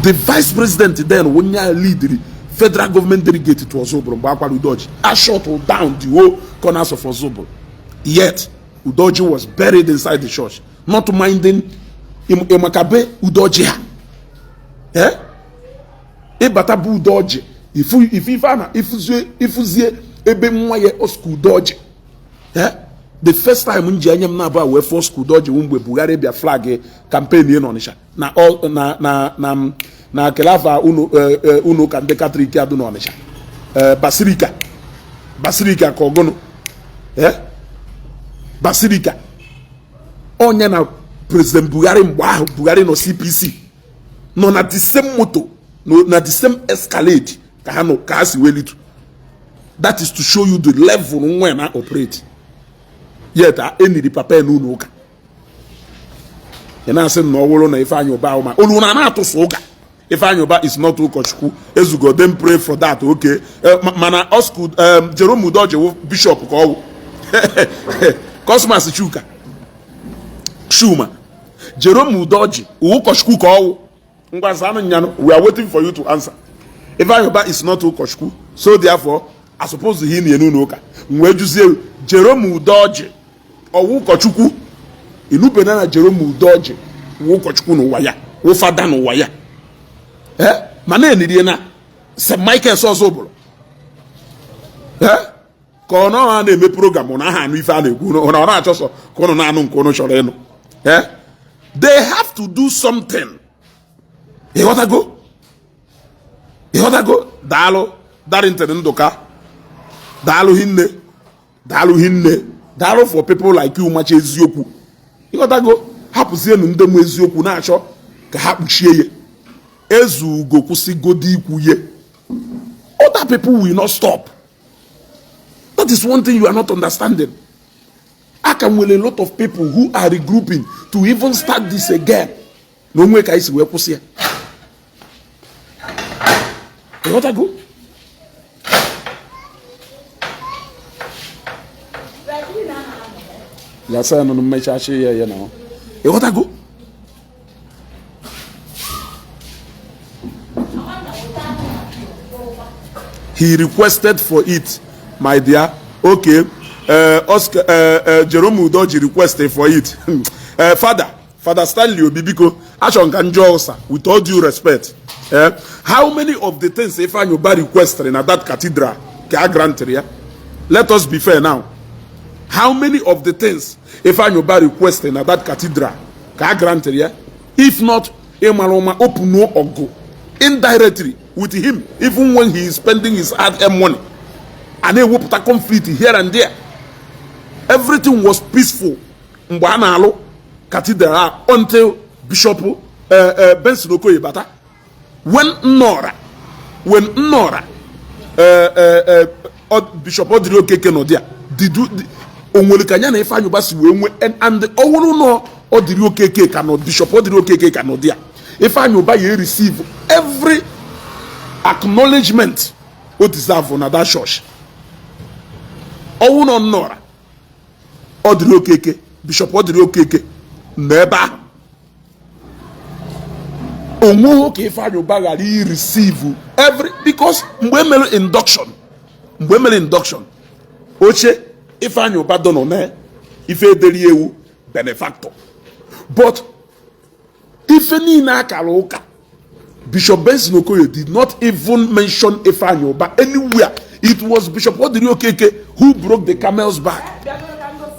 the vice president then, onye leadiri federal government delegate to Ozubulu mgbe akwara Udoji, a shut down the whole corners of Ozubulu. Yet Udoji was buried inside the church, not minding. Ịmakabe Udoji ha, eh, ịbata bụ Udoji, ifu ife a na ifuzie, ifuzie ebe nwa ya Oscar Udoji, eh. The first time m ji anya m na-abụ wee fụ Oscar Udoji mgbe Buhari bịa flag campaign ya n'Ọnịsha na kelafa unu unu ka ndị Katọlik adụ n'Ọnịsha, Basilica, Basilica ka ọgụnụ, eh, Basilica onye na President Buhari. Mgbe ahụ Buhari nọ CPC, nọ na the same moto, na the same Escalade ka ha nọ, ka ha si welitu. That is to show you the level nwa na operate. Yet eniri papa ya n'ụlọ ụka. Ị na-asị na ọ bụrụ na Ifeanyị Ụba ahụ ma olu na na-atụsụ ụka. Ifeanyị Ụba is not ụkọchukwu ezugo dem pray for that. Okay, mana Oscar Jerome Udoji wụ bishop ka ọ wụ. Cosmas Chuka Chuma, Jerome Udoji ụkọchukwu ka ọ wụ? Ngwa, zanụ nyanụ. We are waiting for you to answer. Ifeanyị Ụba is not ụkọchukwu, so therefore I suppose he na n'ụlọ ụka. M wee jụzie, Jerome Udoji ọwụ ụkọchukwu? Inubena na Jerome Udoji wụ ụkọchukwu n'ụwa ya, wụ fada n'ụwa ya, eh, ma na-enirie na St. Michael's Ozubulu, eh, ka ọ nọ ha na-eme program na aha anụ ife a na-ekwu na ọ na-achọ sọ ka ụnụ na-anụ nke ụnụ chọrọ ịnụ. Eh, they have to do something. Ịghọtago? Ịghọtago? Daalụ, Darlington Ndụka, daalụ hinne, daalụ hinne, daalụ for people like you macha eziokwu. Ịghọtago? Hapụzienụ ndị m eziokwu na-achọ ka ha kpuchie ya. Ezugo, kwụsịgodi ikwu ye. Other people will not stop. That is one thing you are not understanding. Aka nwere a lot of people who are regrouping to even start this again na onwe ka anyị si wee kwụsị ya. Ịghọtago? Ya sị nụ mmechachi ya ya na ịghọtago? He requested for it, my dear. Okay, Oscar, Jerome Udoji requested for it. Father Stanley Obi, biko, achọrọ nka njọ ụsa, with all due respect, how many of the things Ifeanyi Uba requested na that cathedral ka a granted ya? Let us be fair now. How many of the things Ifeanyi Uba requested na that cathedral ka a granted ya? If not ịmara ụma open ọgụ indirectly with him, even when he is spending his hard-earned money, a na-ewepụta conflict here and there. Everything was peaceful mgbe a na-alụ cathedral a until Bishop Benson Okoye bata. When Nnora Bishop Odiri Okeke nọ there, did o nwere ka ya na Ifeanyi Uba si wee nwee? And ọ wụrụ na Odiri Okeke ka nọ, Bishop Odiri Okeke ka nọ there, Ifeanyi Uba ya receive every acknowledgement o deserve na that church. Ọwụ nọ Nnora Odiri Okeke, Bishop Odiri Okeke nọ ebe ahụ, onweghị ka Ifeanyi Uba ghara i receive every, because mgbe emere induction oche Ifeanyi Uba dọ na ife ederi ewu benefactor, but ife niile akara ụka, Bishop Benson Okoye did not even mention Ifeanyi Uba anywhere. It was Bishop Odiri Okeke who broke the camel's back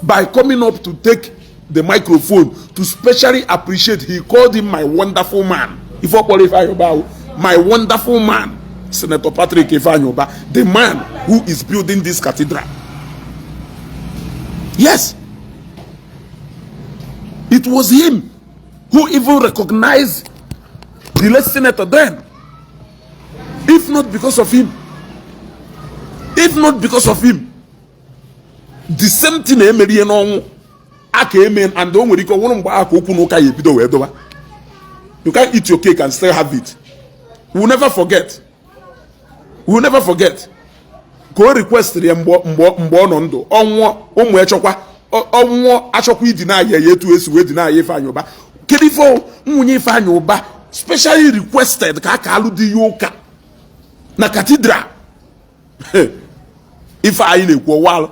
by coming up to take the microphone to specially appreciate. He called him "my wonderful man". Ife ọkpọrọ Ifeanyi Uba, "my wonderful man, Senator Patrick Ifeanyi Uba, the man who is building this cathedral". Yes, it was him who even recognized the late senator then. If not because of him, if not because of him, the same thing emere ihe n'ọnwụ aka eme. And o nwere ike ọ nwụrụ mgbe ahụ ka okwu na ụka ya ebido wee doba. You can't eat your cake and still have it. We will never forget. We will never forget. Ka o requestịrị ya mgbe ọ nọ ndụ, ọnwụọ, ụmụ ya chọkwa ọnwụọ, achọkwa idi na-aya ya etu esi wee dị na-aya Ifeanyị Ụba. Kedu ife nwunye Ifeanyị Ụba specially requested ka a ka alụ di ya ụka na cathedral? Ife anyị na-ekwu ọwalụ.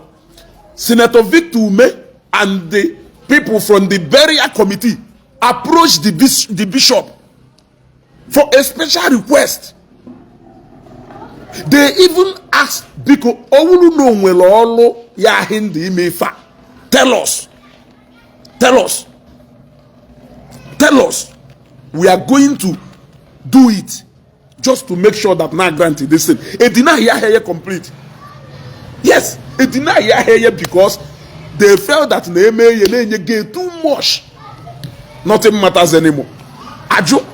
Senator Victor Umeh and the people from the burial committee approached the bishop for a special request. They even asked, "Biko, ọ bụrụ na o nwere ọlụ ya ahị ndị ime ife a, tell us, tell us, tell us. We are going to do it just to make sure that na grant this thing." E deny ya ya complete. Yes, e deny ya ya because they felt that na eme ya na-enye gay too much, nothing matters anymore. Ajụ,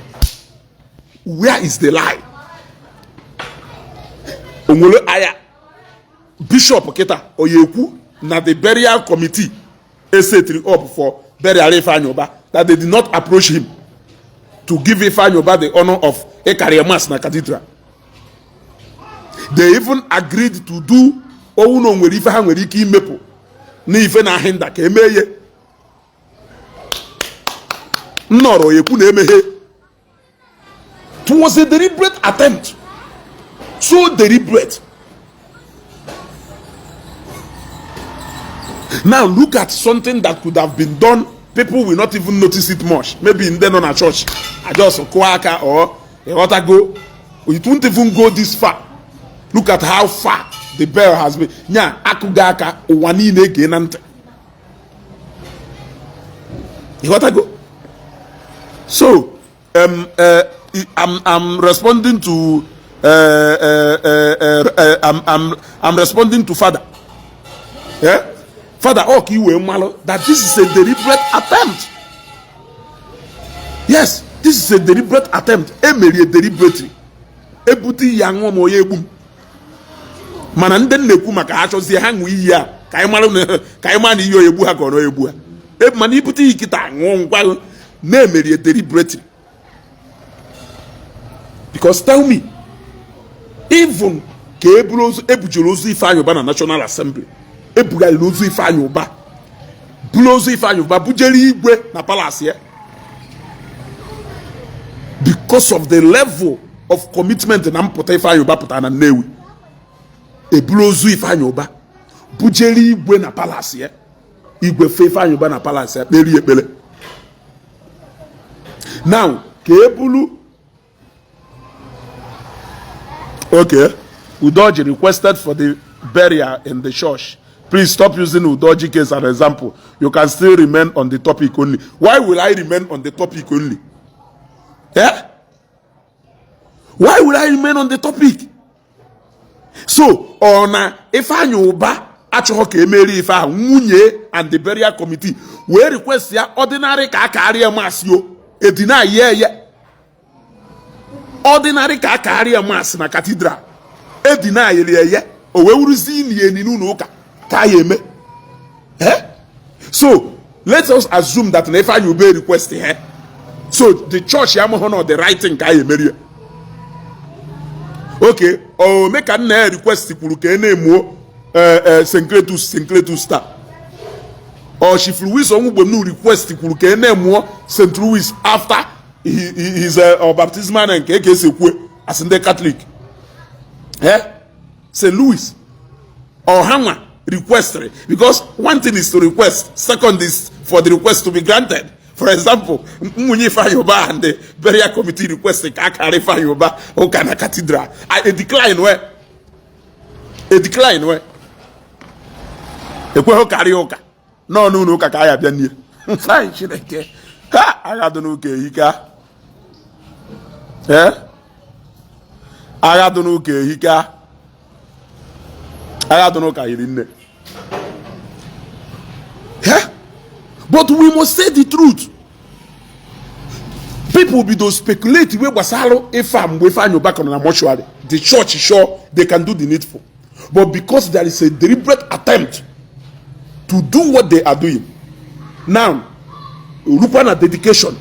where is the lie? Onwere aya bishop kịta oya ekwu na the burial committee esetiri up for burial Ifeanyi Uba, that they did not approach him to give Ifeanyi Uba the honor of ịkarị mass na cathedral? They even agreed to do owu na onwere ife ha nwere ike imepụ na ife na ahinda ka emee ye nnọrọ ekwu na emeghe. It was a deliberate attempt, so deliberate. Now look at something that could have been done, people will not even notice it much. Maybe ndị nọ na church I just kụọ aka or ịghọtago, it won't even go this far. Look at how far the bell has been. Nya akụgo aka, ụwa niile ege na ntị, ịghọtago? So I'm responding to I'm responding to Father. Yeah? Father, ọ ka iwee mmalụ that this is a deliberate attempt. Yes, this is a deliberate attempt. Emerie deliberately. Ebute iyi aṅụọ ma onye egbu m. Mana ndị na-ekwu maka ha chọzie ha ṅụọ iyi a ka anyị mara na ka anyị mara na iyi onye egbu ha ka ọ na egbu ha. Mana ibute iyi kịta ṅụọ ngwa na-emerie deliberately. Because tell me, even ka eburu ozu ebujuru ozu Ifeanyị Ụba na National Assembly, ebugharịrị ozu Ifeanyị Ụba, buru ozu Ifeanyị Ụba bujere igwe na palace ya, because of the level of commitment na mpụta Ifeanyị Ụba pụtara na Nnewi, eburu ozu Ifeanyị Ụba bujere igwe na palace ya, igwe fe Ifeanyị Ụba na palace ya, kperi ekpere. Now ka ebulu. Okay, Udoji requested for the burial in the church. Please stop using Udoji case as an example. You can still remain on the topic only. Why will I remain on the topic only? Yeah? Why will I remain on the topic? So, ọ na Ifeanyi Ụba achọghị ka emeri ife ahụ, nwunye and the burial committee wee request ya ordinary ka a karịa mass yo edina ye ya ordinary ka a karịa mass na cathedral edina yiri ya, o wee wuruzi ini eni n'ụlọ ụka ka ya eme. Eh? So let us assume that na Ifeanyi Ube request here, so the church ya amaghị na the right thing ka ya emeri ya. Okay, o mee ka nna ya request kwuru ka e na-emuo St. Cletus, St. Cletus taa, or Chief Louis Onwugbemnu request kwuru ka e na-emuo St. Louis after his baptismal name, nke eke esi ekwu as ndị Catholic, eh? St. Louis ọhanwa request, because one thing is to request, second is for the request to be granted. For example, nwunye Ifeanyi Uba and the burial committee request ka akara Ifeanyi Uba ụka na cathedral, a decline we, a decline we ekweghị karịa ụka nọ n'ụlọ ụka ka a ya bịa nie. Anyị Chineke ha agha dị n'ụka ehika, ee, agha dị n'ụka ehika, agha dị n'ụka yiri nne. But we must say the truth. People bido speculate wey gbasara ife a mgbe Ifeanyi Uba nọ na mortuary. The church sure they can do the needful, but because there is a deliberate attempt to do what they are doing now, rukwa na dedication,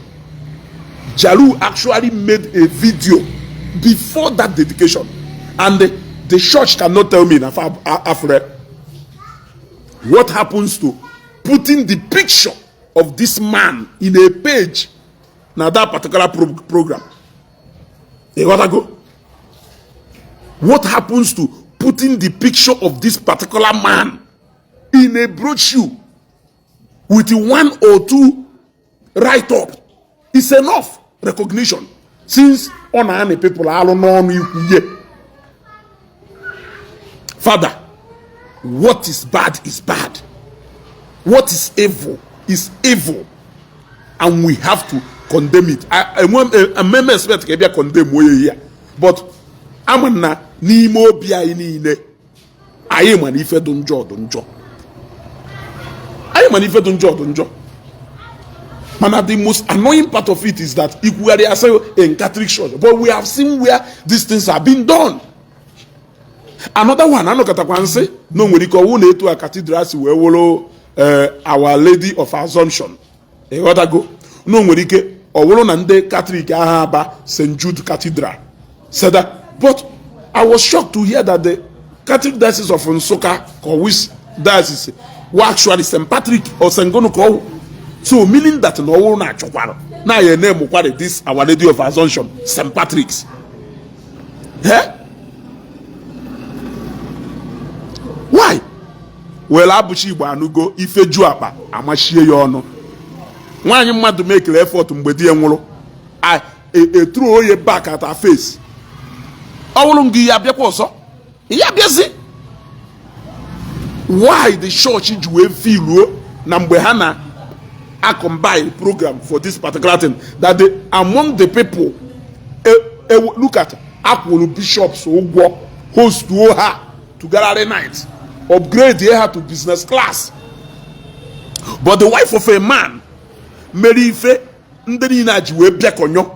Jalu actually made a video before that dedication and The church cannot tell me na fa afre. What happens to putting the picture of this man in a page na that particular program? Ịghọtago? What happens to putting the picture of this particular man in a brochure with one or two write-up is enough recognition, since ọ na-anị people alụ n'ọnụ ikwuye. Father, what is bad is bad, what is evil is evil, and we have to condemn it. Ememe expect ka ị bịa condemn onye ya, but ama na n'ime obi anyị niile, anyị ma na ife dị njọ dị njọ. Anyị ma na ife dị njọ dị njọ. Mana the most annoying part of it is that ikwugharị asị in Catholic Church, but we have seen where these things are being done. Another one, anọkọtakwa nsị na o nwere ike ọwụ na etu a cathedral si wee wụrụ Our Lady of Assumption. Ịghọtago na o nwere ike ọ wụrụ na ndị Catholic agha aba St. Jude Cathedral said that. But I was shocked to hear that the Catholic Diocese of Nsukka, or which diocese, were actually St. Patrick or St. Gono ka ọwụ. So meaning that na ọwụrụ na achọkwara na ya na-emukwara this Our Lady of Assumption St. Patrick's. Eh? Why? Well, abụchi Igbo anụgo ife ju akpa amachie ya ọnụ. Nwaanyị mmadụ mekere effort mgbe di ya nwụrụ, eturu oye back at her face. Ọ wụrụ gị ya abịakwa ọzọ, ya abịazi. Why the church ji wee filuo na mgbe ha na a combine program for this particular thing, that the among the people look at akwụrụ bishops ụgwọ, hostuo ha to gallery night, upgrade ha to business class, but the wife of a man mere ife ndị niile a ji wee bịakọnyọ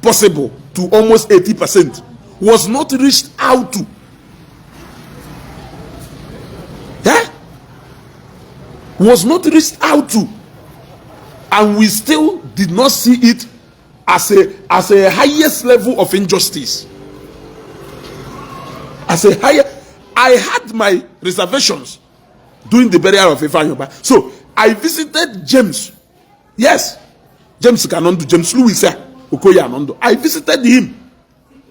possible to almost 80% was not reached out to? Yeah? Was not reached out to, and we still did not see it as a highest level of injustice, as a higher. I had my reservations during the burial of Ifeanyi Ubah. So I visited James. Yes, James Kanondo, James Louis Okoye Anondo. I visited him,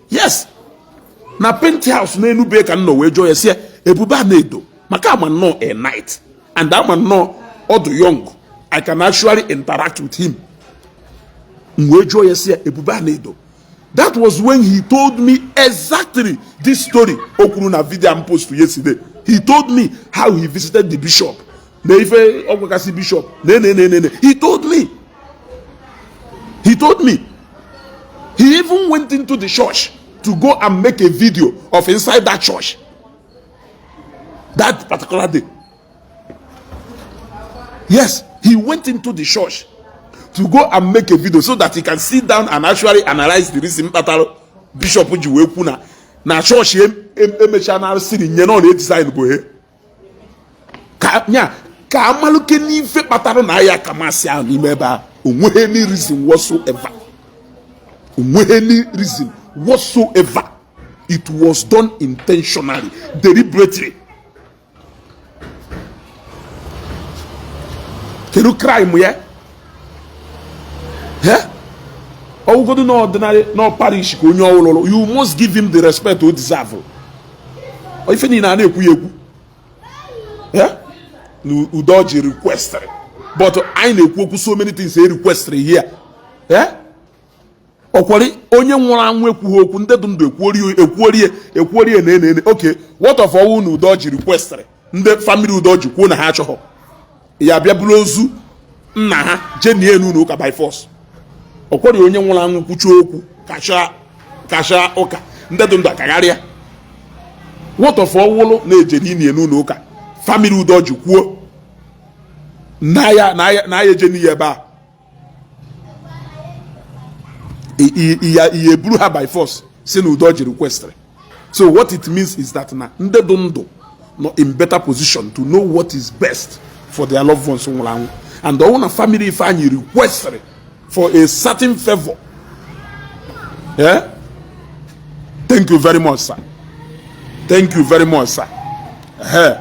yes, na penthouse n'Enube ka m nọ wee jụọ ya, sị ya, Ebube Anaedo, maka ama nnọọ a night and ama nnọọ ọdụ young, I can actually interact with him. M wee jụọ ya, sị ya, Ebube Anaedo, that was when he told me exactly this story o kwuru na video m post yesterday. He told me how he visited the bishop, na ife ọ gwakasị bishop na ne ne ne ne. He told me he even went into the church to go and make a video of inside that church that particular day. Yes, he went into the church to go and make a video so that he can sit down and actually analyze the reason kpatara bishop ji wee kwu na chọọchị emechaa na siri nye na ọ na-edesign bụ he ka nya ka amaluke n'ife kpatara na ya ka masị ahụ n'ime ebe ahụ. Onweghị any reason whatsoever, onweghị any reason whatsoever. It was done intentionally, deliberately. Kedu crime ya? Ọwụgodu na ordinary na parish ka onye ọwụlụlụ, you must give him the respect o deserve. Ife niile a na-ekwu ya ekwu na Udoji requestịrị, but anyị na-ekwu okwu so many things e requestịrị here. Ọkwari onye nwụrụ anwụ ekwughị okwu, ndị dị ndụ ekwuorie ekwuorie na ene ene. Okay, what of ọnwụ na Udoji requestịrị, ndị family Udoji kwuo na ha achọghọ ya, bịa bụrụ ozu nna ha jee nie n'ụlọ ụka by force? Ọkwari onye nwụrụ anwụ kwuchie okwu kacha ụka, ndị dị ndụ akagharịa. What of ọwụlụ na-ejere inie n'ụlọ ụka, family Udoji kwuo na ya na ya eje n'ihe ebe a, ihe eburu ha by force si na Udoji requestịrị? So what it means is that na ndị dị ndụ nọ in better position to know what is best for their loved ones nwụrụ anwụ. And ọnwụ na family Ifeanyi requestịrị for a certain favor. Yeah? Thank you very much, sir. Thank you very much, sir. Ehe,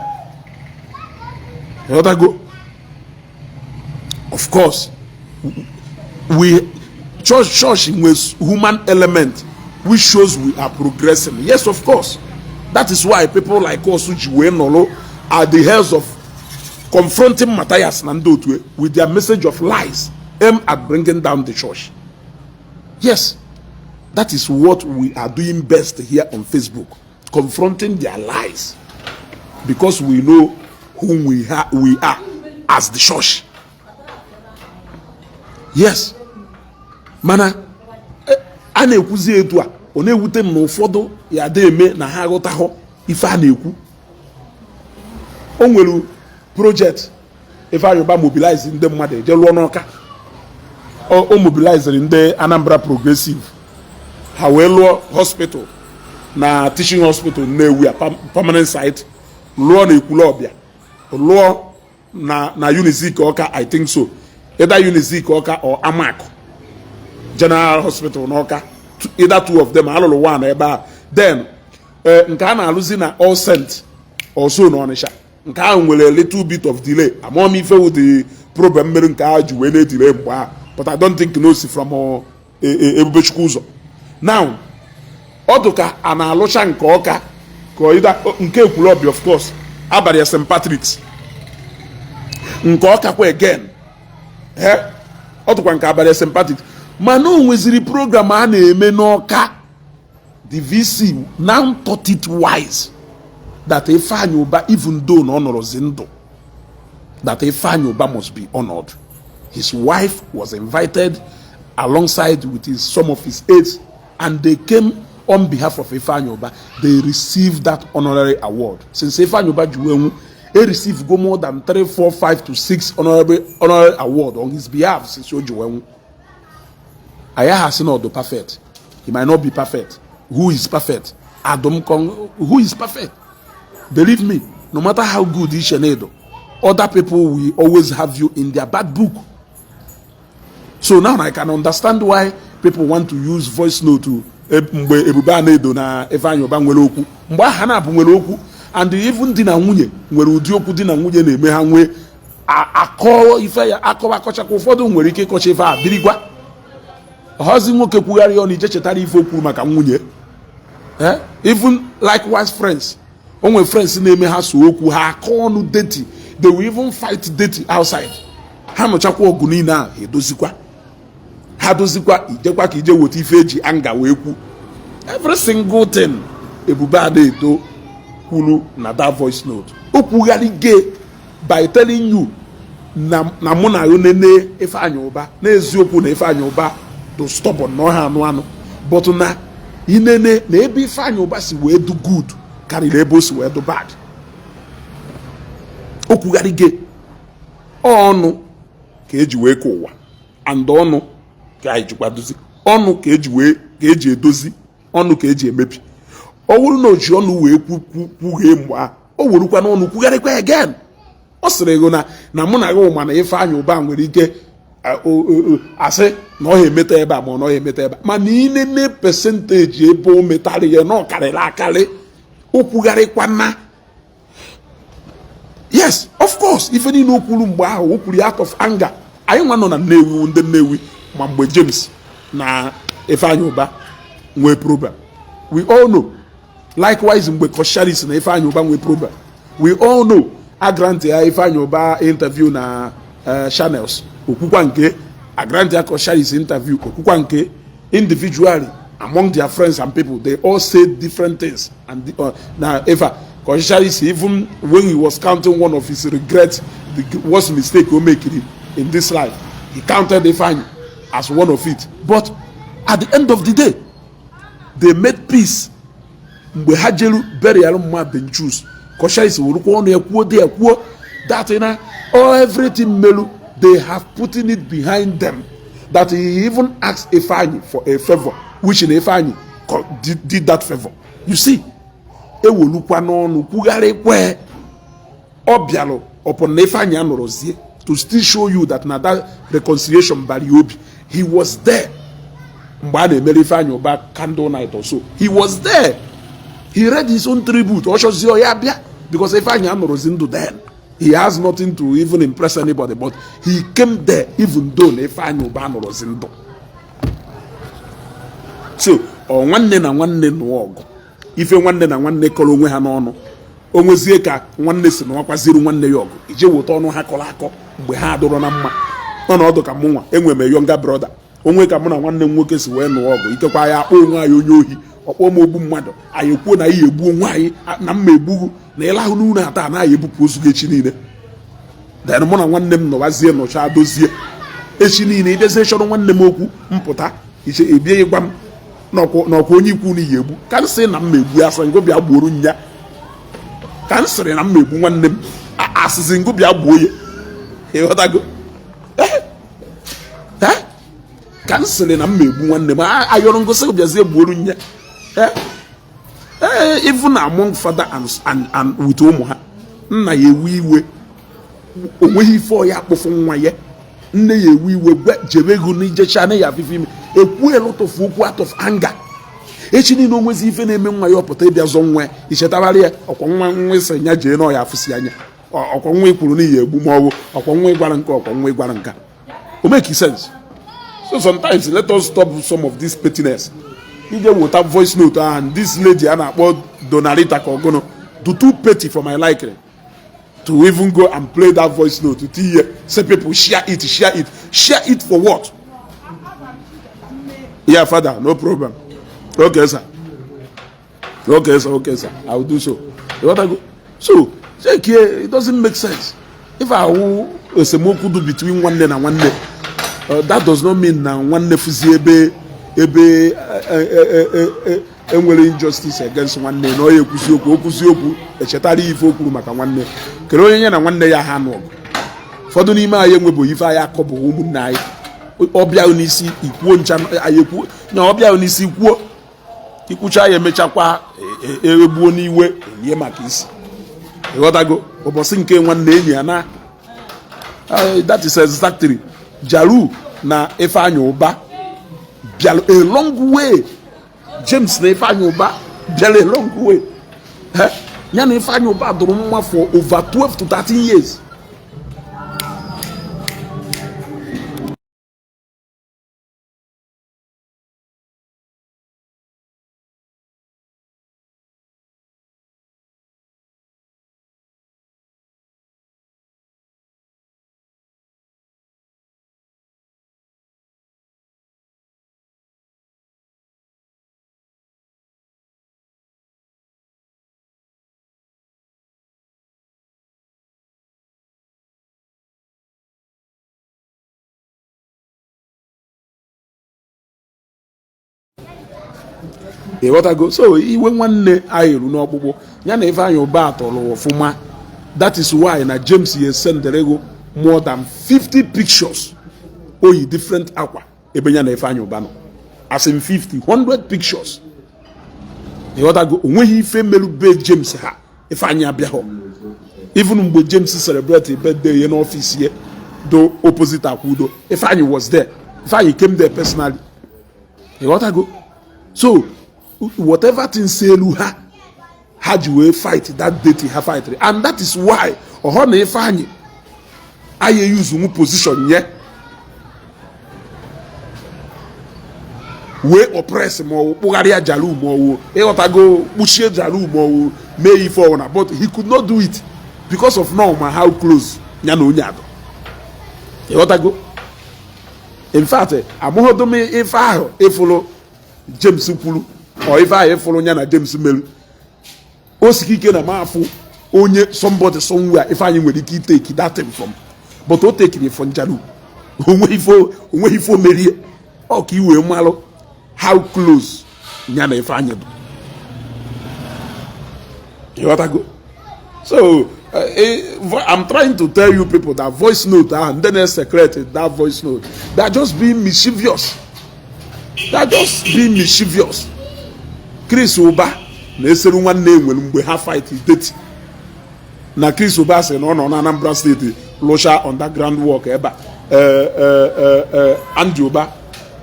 ịghọtago? Of course, we church with human element, which shows we are progressing. Yes, of course, that is why people like us ji wee nọrọ at the heads of confronting Matthias na ndị otu with their message of lies aimed at bringing down the church. Yes, that is what we are doing best here on Facebook, confronting their lies, because we know whom we are as the church. Yes, mana a na-ekwuzi etu a, ọ na-ewute m na ụfọdụ ya ada eme na ha aghọtaghọ ife a na-ekwu. O nwere project Ifeanyi Uba mobilize ndị mmadụ eje lụọ n'Ọka. O mobilizere ndị Anambra Progressive, ha wee lụọ hospital na teaching hospital Nnewi, a permanent site, lụọ na Ekwulọbịa, lụọ na Unizik Ọka, I think so, either Unizik Ọka or Amaku General Hospital n'Ọka, either two of them. Alụrụ one ebe a, then nke a na-alụzi na All Saint also na Ọnịsha. Nke ahụ nwere a little bit of delay. Amụọ m ife wụ the problem mere nke ahụ ji wee na-edile mgbe ahụ, but I don't think no si from Ebubechukwu ụzọ. Now, ọ dị ka a na-alụcha nke Ọka ka either nke Ekwulọbịa, of course abalị ya St. Patrick's, nke Ọka kwa again, ọ dịkwa nke abalị St. Patrick's. Mana o nweziri program a na-eme n'Ọka. The VC now thought it wise that Ifeanyi Uba, even though na ọ nọrọzi ndụ, that Ifeanyi Uba must be honored. His wife was invited alongside with some of his aides, and they came on behalf of Ifeanyi Uba. They received that honorary award. Since Ifeanyi Uba ji wee nwụ, he received go more than three, four, five to six honorary award on his behalf since o ji wee nwụ. Anyị asị na ọdụ perfect. He might not be perfect. Who is perfect? Adum con, who is perfect? Believe me, no matter how good Ishenedo, other people will always have you in their bad book. So now I can understand why people want to use voice note to mgbe Ebube Anaedo na Ifeanyi Uba nwere okwu, mgbe aha na-abụ nwere okwu, and even di na nwunye nwere ụdị okwu di na nwunye na-eme, ha nwee akọ ife ya akọwa akọchakwa. Ụfọdụ nwere ike ịkọcha ife a birikwa ọhazi nwoke kwugharị ọnụ ije chetara ife o kwuru maka nwunye. Even likewise friends, o nwere friends na-eme ha so okwu ha akọ ọnụ dirty. They will even fight dirty outside. Ha nụchakwa ọgụ niile a, ha edozikwa, ha dozikwa, ijekwa ka ije weta ife eji anga wee kwu. Every single thing Ebube Anaedo kwuru na that voice note, o kwugharị ge by telling you na mụ na nene Ifeanyi Uba n'eziokwu na Ifeanyi Uba do stubborn na ọha anụ anụ, but na inene na ebe Ifeanyi Uba si wee do good karịrị ebe o si wee do bad. O kwugharị ge ọnụ ka eji wee ka ụwa and ọnụ ka anyị jikwa dozi ọnụ, ka eji wee ka eji edozi ọnụ, ka eji emebi. Ọ bụrụ na o ji ọnụ wee kwughee mgbe ahụ, o werukwa n'ọnụ kwugharịkwa again. Ọ sịrị ego na mụ na gị ma na Ifeanyi Uba nwere ike asị na ọ ha emeta ebe a, ma ọ na ọ ha emeta ebe a, mana inene percentage ebe o metara ya na ọ karịrị akarị. O kwugharịkwa na yes, of course, ife niile o kwuru mgbe ahụ, o kwuru ya out of anger. Anyị nwa nọ na Nnewi, ndị Nnewi ma mgbe James na Ifeanyi Uba nwee problem, we all know. Likewise, mgbe Kosharis na Ifeanyi Uba nwee problem, we all know. Agrant ya Ifeanyi Uba interview na Channels, okwukwa nke agrant ya Kosharis interview, okwukwa nke individually among their friends and people, they all say different things. And na ife Kosharis, even when he was counting one of his regrets, the worst mistake o make in this life, he counted Ifeanyi as one of it. But at the end of the day, they made peace. Mgbe ha jeru burial mma Benchus, Kosharis werukwa ọnụ ya kwuo dị ya kwuo that na all everything melu, they have putting it behind them, that he even asked Ifeanyi for a favor, which na Ifeanyi did that favor. You see, ewelukwa n'ọnụ kwugharịkwa. Ọ bịalụ upon na Ifeanyi anọrọzie to still show you that na that reconciliation bara ya obi. He was there mgbe a na-emere Ifeanyi Uba candle night or so. He was there. He read his own tribute. Ọ chọzie ya bịa, because Ifeanyi anọrọzi ndụ then, he has nothing to even impress anybody, but he came there even though na Ifeanyi Uba anọrọzi ndụ. So ọ nwanne na nwanne nụọ ọgụ, ife nwanne na nwanne kọrọ onwe ha n'ọnụ, o nwezie ka nwanne si nụwakwaziri nwanne ya ọgụ, ije weta ọnụ ha kọrọ akọ mgbe ha adụrọ na mma. Ọnọdụ ka mụnwa enwe m younger brother, onwe ka mụ na nwanne m nwoke si wee nụọ ọgụ, ikekwa ya akpọ onwe anyị onye ohi, ọkpọ m ogbu mmadụ, anyị ekwuo na anyị egbu onwe anyị na mma egbughu na ịlahụ n'ụlọ ata anaghị ebupụ ozu gị echi niile. Then mụ na nwanne m nọwazie nọcha dozie echi niile, ịbịazie chọrọ nwanne m okwu mpụta iche ebie ịgwa m n'ọkwa onye ikwu na iyi egbu ka m sị na m egbu asị ngụ bịa gbuoro nya, ka m sịrị na m egbu nwanne m asịsị ngụ bịa gbuo ya, ịghọtago? Ka m sịrị na m egbu nwanne m ayọrọ ngosi bịazie gbuoro nya. Ee, even among father and with ụmụ ha, nna ya ewe iwe, onweghị ife ọ ya akpụfụ nwa ya, nne ya ewe iwe gwe jebe ego n'ijecha na ya afịfe ime ekwu a lot of okwu out of anger. Echi niile onwezi ife na-eme nwa ya, ọpụta ịbịa zọ nwa ya, ichetabara ya ọkwa nwa nwa ịsị ya jee na ọ ya afụsi anya, ọkwa nwa ikwuru n'ihi egbu ma ọwụ ọkwa nwa ịgwara nke ọkwa nwa ịgwara nka. O make sense? So sometimes let us stop some of this pettiness. Ije wota voice note and this lady a na-akpọ Donalita ka ọgụnụ do too petty for my liking to even go and play that voice note to hear say people share it, share it, share it for what? Yeah, father, no problem. Okay, sir. Okay, sir. Okay, sir. I will do so. You want to go? So, check here, it doesn't make sense. If I will esemokwu do between nwanne na nwanne, that does not mean na nwanne fụzi ebe ebe enwere injustice against nwanne na ọ ya ekwuzi okwu, okwuzi okwu echetara ife o kwuru maka nwanne kere onye ya na nwanne ya ha nụ ọgụ. Ụfọdụ n'ime anyị enwebụghị ife anyị akọbụghị ụmụnne anyị, ọbịa n'isi ikwuo ncha anyị ekwu na ọbịa n'isi kwuo ikwucha ya emechakwa egbuo n'iwe elie maka isi, ịghọtago? Ụbọchị nke nwanne enyi ya na that is exactly Jaru na Ifeanyi Uba bịara a long way. James na Ifeanyi Uba bịara a long way. Ya na Ifeanyi Uba dụrụ mma for over 12 to 13 years. Ịghọtago? So iwe nwanne anyị eru n'ọkpụkpụ ya na Ifeanyi Uba tọrọ ọfụma. That is why na James ya sendere ego more than 50 pictures oyi different akwa ebe ya na Ifeanyi Uba nọ, as in 50 100 pictures. Ịghọtago? Onweghị ife merụ be James ha Ifeanyi abịaghọ. Even mgbe James celebrate birthday ya n'ọfịs ya do opposite Akwudo, Ifeanyi was there. Ifeanyi came there personally. Ịghọtago? So whatever thing si elu ha ha ji wee fight that date ha fight, and that is why ọhọ na Ifeanyi anyị use nwu position nye wee oppress ma ọwụ kpụgharịa Jaru ma ọwụ, ịghọtago, kpuchie Jaru ma ọwụ mee ife ọwụna, but he could not do it because of now ma how close ya na onye adọ. Ịghọtago? In fact, amụghọdụ m ife ahụ ịfụlụ James kwuru ọ ife ahụ ịfụlụ ya na James meru o sike ike na mafụ onye somebody somewhere Ifeanyi nwere ike iteki that thing from, but o tekiri from Jaru. Onwe ife o merie ọ ka iwee malụ how close ya na Ifeanyi dị. Ịghọtago? So I'm trying to tell you people that voice note ahụ ndị na-secret that voice note, they are just being mischievous. They are just being mischievous. Chris Uba na-eseru nwanne enwere mgbe ha fight deti na Chris Uba sị na ọ nọ na Anambra steeti lụcha underground work ebe a. Andy Uba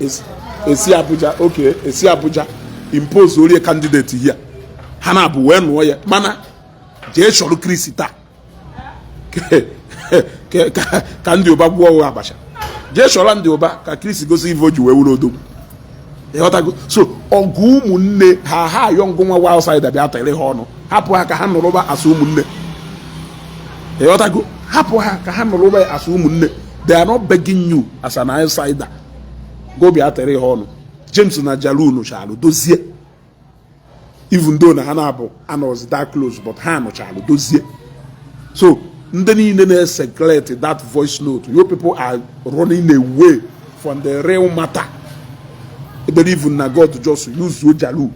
esi Abuja, okay, esi Abuja impose orie candidate here. Ha na-abụ wee nụọ ya, mana jee chọrọ Kristi taa ka ndị ụba gwụọ ụgha abacha. Jee chọrọ ndị ụba ka Kristi gosi ife o ji wee wuru odogwu. Ịghọtago? So ọgụ ụmụnne ha, ha ayọ ngụ nwa outsider bịa tere ha ọnụ. Hapụ ha ka ha nụrụba asụ ụmụnne. Ịghọtago? Hapụ ha ka ha nụrụba asụ ụmụnne. They are not begging you as an outsider go bịa tere ha ọnụ. James na Jalu nụchalụ dozie, even though na ha na-abụ anọzi that close, but ha nụchalụ dozie. So ndị niile na-circulate that voice note, you people are running away from the real matter. Believe na God just use Jalu.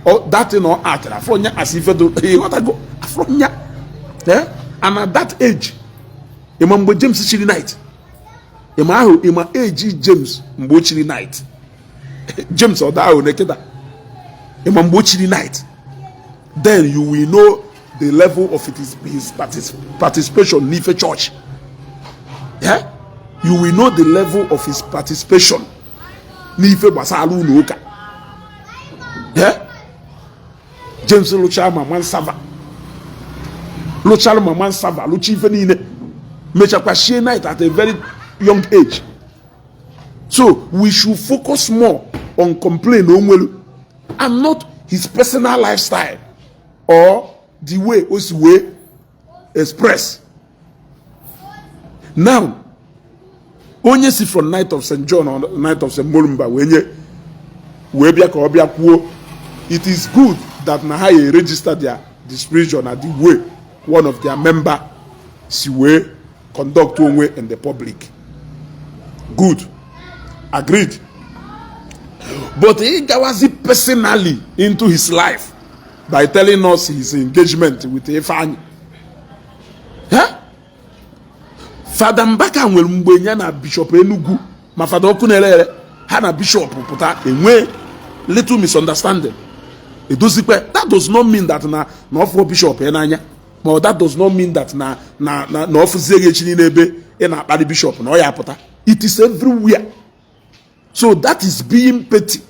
Oh, that thing ọ atara afọ nya as ife do. Ịghọtago? Afọ nya. Eh, and at that age, ịma mgbe James chiri knight, ịma ahụ, ịma age James mgbe o chiri knight? James ọ daa ahụ nekịta. Ịma mgbe o chiri knight, then you will know the level of his participation n'ife church. Yeah? You will know the level of his participation n'ife gbasara ụlọ ụka. Yeah? James lụchaa mama nsava, lụchara mama nsava, lụcha ife niile, mechakwa shie knight at a very young age. So we should focus more on complain onwelu and not his personal lifestyle or the way o si wee express. Now, onye si from Knight of St. John or Knight of St. Mulumba wee nye wee bịa ka ọ bịa kwuo, it is good that na ha ya register their displeasure na the way one of their member si wee conduct onwe in the public. Good, agreed. But he gawazi personally into his life by telling us his engagement with Ifeanyi. Huh? Fada Mbaka nwere mgbe ya na Bishop Enugu ma Fada ọkụ na-ere ere, ha na Bishop pụta enwee little misunderstanding, edozikwe. That does not mean that na ọfụ Bishop ya n'anya, ma that does not mean that na ọfụzie gị echi niile ebe ị na-akparị Bishop na ọ ya apụta. It is everywhere. So that is being petty.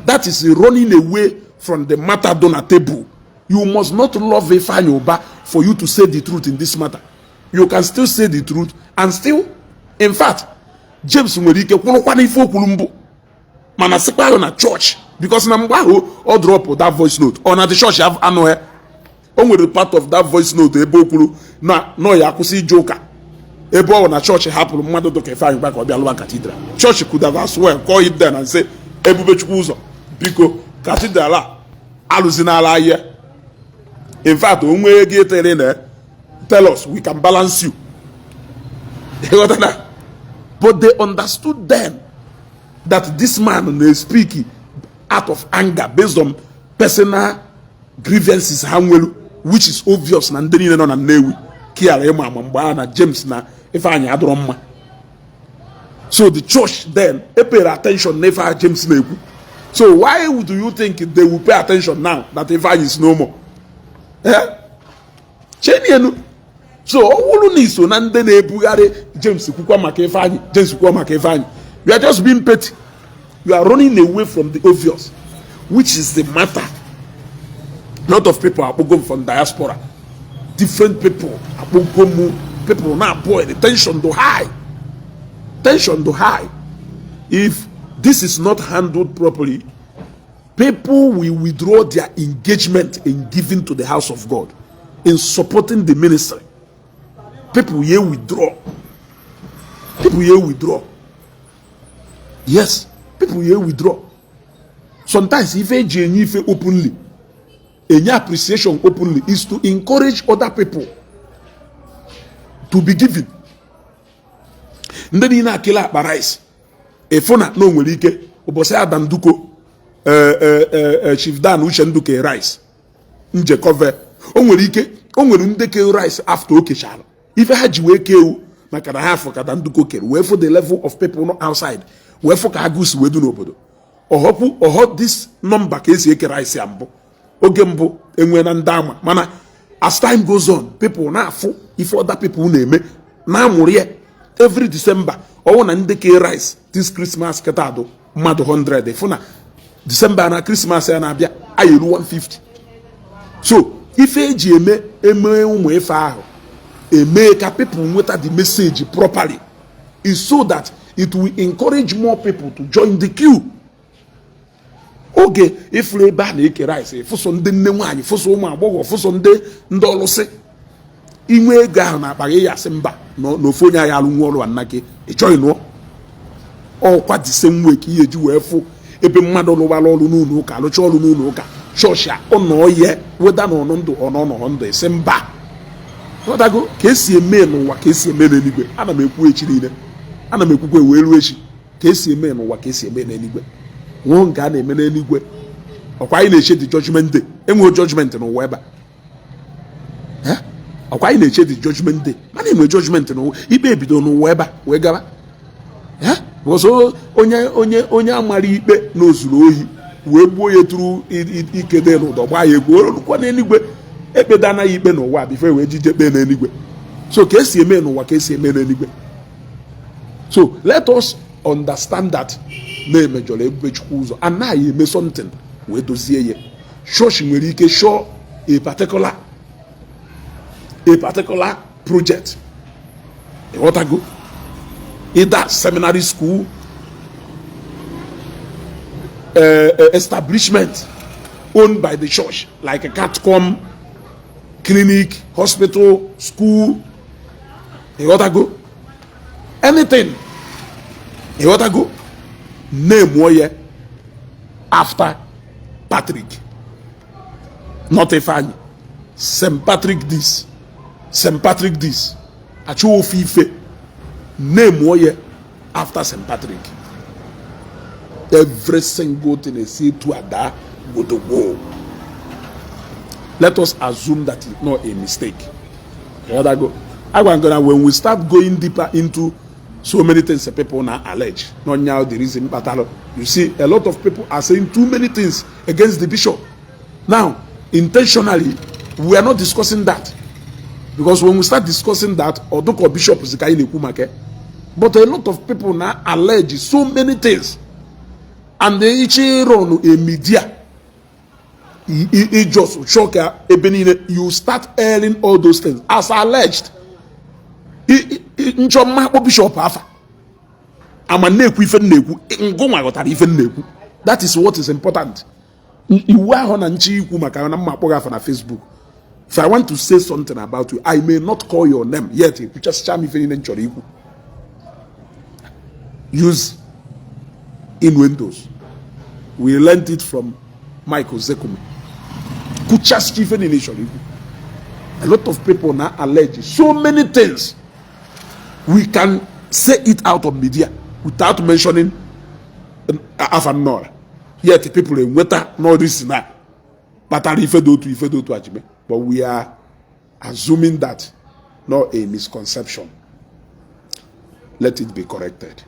That is running away from the matter done at table. You must not love Ifeanyi Uba for you to say the truth in this matter. You can still say the truth and still, in fact, James nwere ike kwụrụkwa n'ife o kwuru mbụ, mana sịkwa ahụ na church, because na mgbe ahụ ọ drop that voice note, ọ na the church anụghị. O nwere part of that voice note ebe o kwuru na nọ ya akwụsị ije ụka ebe ọ na chọọchị hapụrụ mmadụ dịka Ifeanyị Uba ka ọ bịa lụwa cathedral. Church could have as well call him then and say, "Ebubechukwu ụzọ, biko, cathedral a alụzinala ahịa. In fact, o nwee ego etere na, tell us, we can balance you." Ịghọtara? But they understood then that this man na speak out of anger based on personal grievances ha nwere, which is obvious na ndị niile nọ na Nnewi kiara ịma ama mgbe a na James na Ifeanyị adọrọ mma. So the church then pay attention na ife James na-ekwu. So why do you think they will pay attention now that Ifeanyị is no more? Eh, chenienu. So ọ bụrụ na iso na ndị na-ebugharị James kwukwa maka Ifeanyị, James kwukwa maka Ifeanyị, you are just being petty. You are running away from the obvious, which is the matter. Lot of people akpọgo m from diaspora, different people akpọgo m, people na boy, the tension do high, tension do high. If this is not handled properly, people will withdraw their engagement in giving to the house of God, in supporting the ministry. People here withdraw, people here withdraw. Yes, people here withdraw. Sometimes ife eji enye ife openly, enye appreciation openly, is to encourage other people to be giving. Ndị niile akele akpa rice, ịfụ na o nwere ike ụbọchị Adanduko, Chief Dan Uche Nduke rice njekọve, o nwere ike o nwere ndị ke rice after o kechara ife ha ji wee kee ewu, maka na ha afọ ka Danduko kere wee fụ the level of people nọ outside, wee fụ ka agụụ si wee du n'obodo ọhọkwu ọhọ. This number ka esi eke rice ya mbụ, oge mbụ enwe na ndị ama, mana as time goes on, people na-afụ ife other people na-eme, na-amụrụ ya. Every December, ọwụ na ndị ke rice this Christmas kịta adụ mmadụ 100, fụ na December na Christmas ya na-abịa anyị eru 150. So ife eji eme eme ụmụ ife ahụ eme ka people nweta the message properly is so that it will encourage more people to join the queue. Oge ịfụrụ ebe a na-eke rice, fụsọ ndị nne nwaanyị, fụsọ ụmụ agbọghọ, fụsọ ndị ndị ọlụsị, inwe ego ahụ na akpa gị, ya asị mba, na ofu onye anyị alụ nwa ọrụ nna gị, ị chọghị nụọ. Ọkwa the same way ka ihe eji wee fụ ebe mmadụ lụwara ọrụ n'ụlọ ụka, alụcha ọrụ n'ụlọ ụka, chọọchị a ọ ye weda na ọnụ ndụ ọ nọ ndụ, esi mba. Ghọtago ka esi eme n'ụwa, ka esi eme n'eluigwe. Ana m ekwu echi niile, ana m ekwukwa wee ruo echi, ka esi eme n'ụwa, ka esi eme n'eluigwe. Nwụọ nke a na-eme n'eluigwe. Ọkwa anyị na-eche the judgment day. Enweghị judgment n'ụwa ebe a. Ọkwa anyị na-eche the judgment day, mana enwe judgment n'ụwa. Ikpe ebido n'ụwa ebe a wee gaba. Because onye amara ikpe na ozuru ohi wee gbuo ya, tụrụ ike dị n'ụdọ, gbaa ya egwu, olukwa n'eluigwe. Ekpeda anaghị ikpe n'ụwa before wee jije kpee n'eluigwe. So ka esi eme n'ụwa, ka esi eme n'eluigwe. So let us understand that na-emejọrọ ebube Chukwu ụzọ, anaghị eme something wee dozie ya. Chọọchị nwere ike show a particular project, ịghọtago, either seminary school, establishment owned by the church like a catcom, clinic, hospital, school, ịghọtago, anything, ịghọtago, name ya after Patrick, not Ifeanyi, St. Patrick this, St. Patrick this, achọ ofe ife, name ya after St. Patrick. Every single thing esi etu ada gbodogbo. Let us assume that it's not a mistake. Ịghọtago? Agwa na when we start going deeper into so many things that people now allege, not now the reason kpatara, you see a lot of people are saying too many things against the bishop. Now, intentionally, we are not discussing that, because when we start discussing that, ọdụkọ bishop is ka anyị na-ekwu maka. But a lot of people now allege so many things, and iche run a media, I just chọọ ka ebe niile you start airing all those things as alleged. Nchọ mma akpọ bishop afa, ama na-ekwu ife na-ekwu, ngụnwa ghọtara ife na-ekwu. That is what is important. Iwu ahụ na nchi ikwu maka na mma akpọghị afa na Facebook. If I want to say something about you, I may not call your name yet, ekwuchasịcha m ife niile m chọrọ ikwu. Use innuendos. We learned it from Michael Zekume. Kwuchasịcha ife niile ị chọrọ ikwu. A lot of people now allege so many things. We can say it out of media without mentioning afa nnọọ, yet people enweta n'ọdịsi na kpatara ife dị otu, ife dị otu ajime. But we are assuming that not a misconception. Let it be corrected.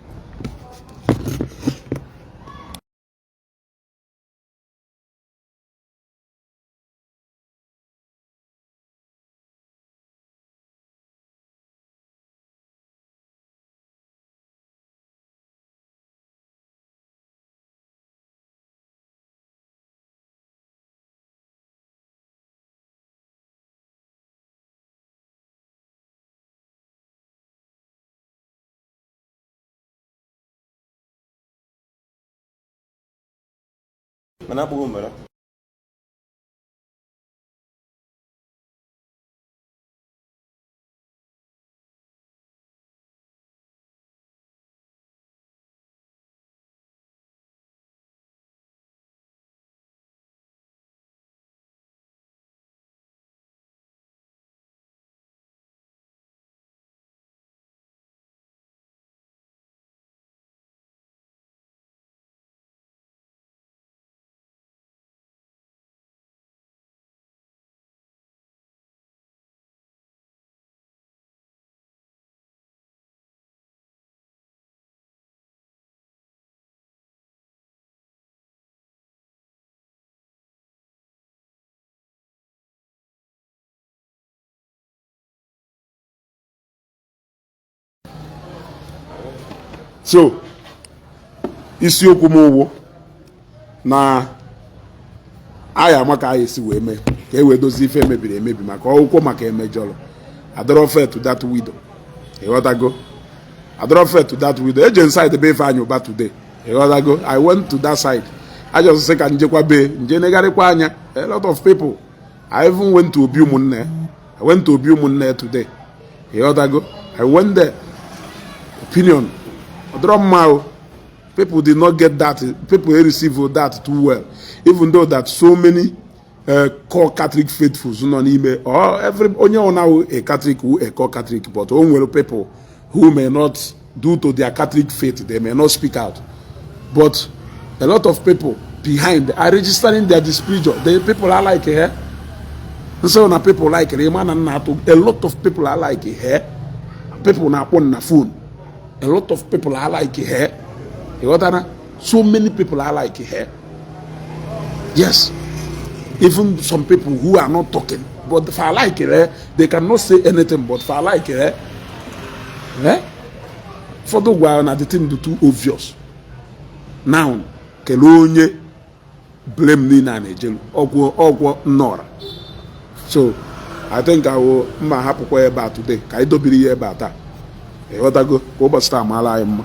Mana abụghị mbara. So isiokwu m wụ na Anyị ama ka anyị esi wee mee ka e wee dozie ife emebiri emebi, maka ọgwụkwọ, maka emejọrọ. Adọrọ fair to that widow, ịghọtago? Adọrọ fair to that widow. Eje inside be Ifeanyị Ụba today, ịghọtago? I went to that side. I just sị ka njekwa be nje negharịkwa anya. A lot of people. I even went to Obi ụmụnne. I went to Obi ụmụnne today, ịghọtago? I went there. Opinion ọdọrọ mma o. People did not get that. People receive that too well, even though that so many core Catholic faithfuls nọ n'ime, or every onye ọ na a Catholic who a core Catholic, but o nwere people who may not, due to their Catholic faith, they may not speak out. But a lot of people behind are registering their displeasure. The people are like, eh, nso na people like ịma na nna atụ. A lot of people are like, eh, people na-akpọ na phone. A lot of people are like, eh, ịghọtara? So many people are like, eh, yes, even some people who are not talking, but if I like it, eh, they cannot say anything, but if I like it, eh, eh, ụfọdụ gwara na the thing dị too obvious. Now, kelee onye blame niile a na-ejelu ọgwụ ọgwụ nnọra. So I think I will mma hapụkwa ebe a today, ka anyị dobiri ya ebe a taa, ịghọtago? Ka ụbọchị taa maara anyị mma.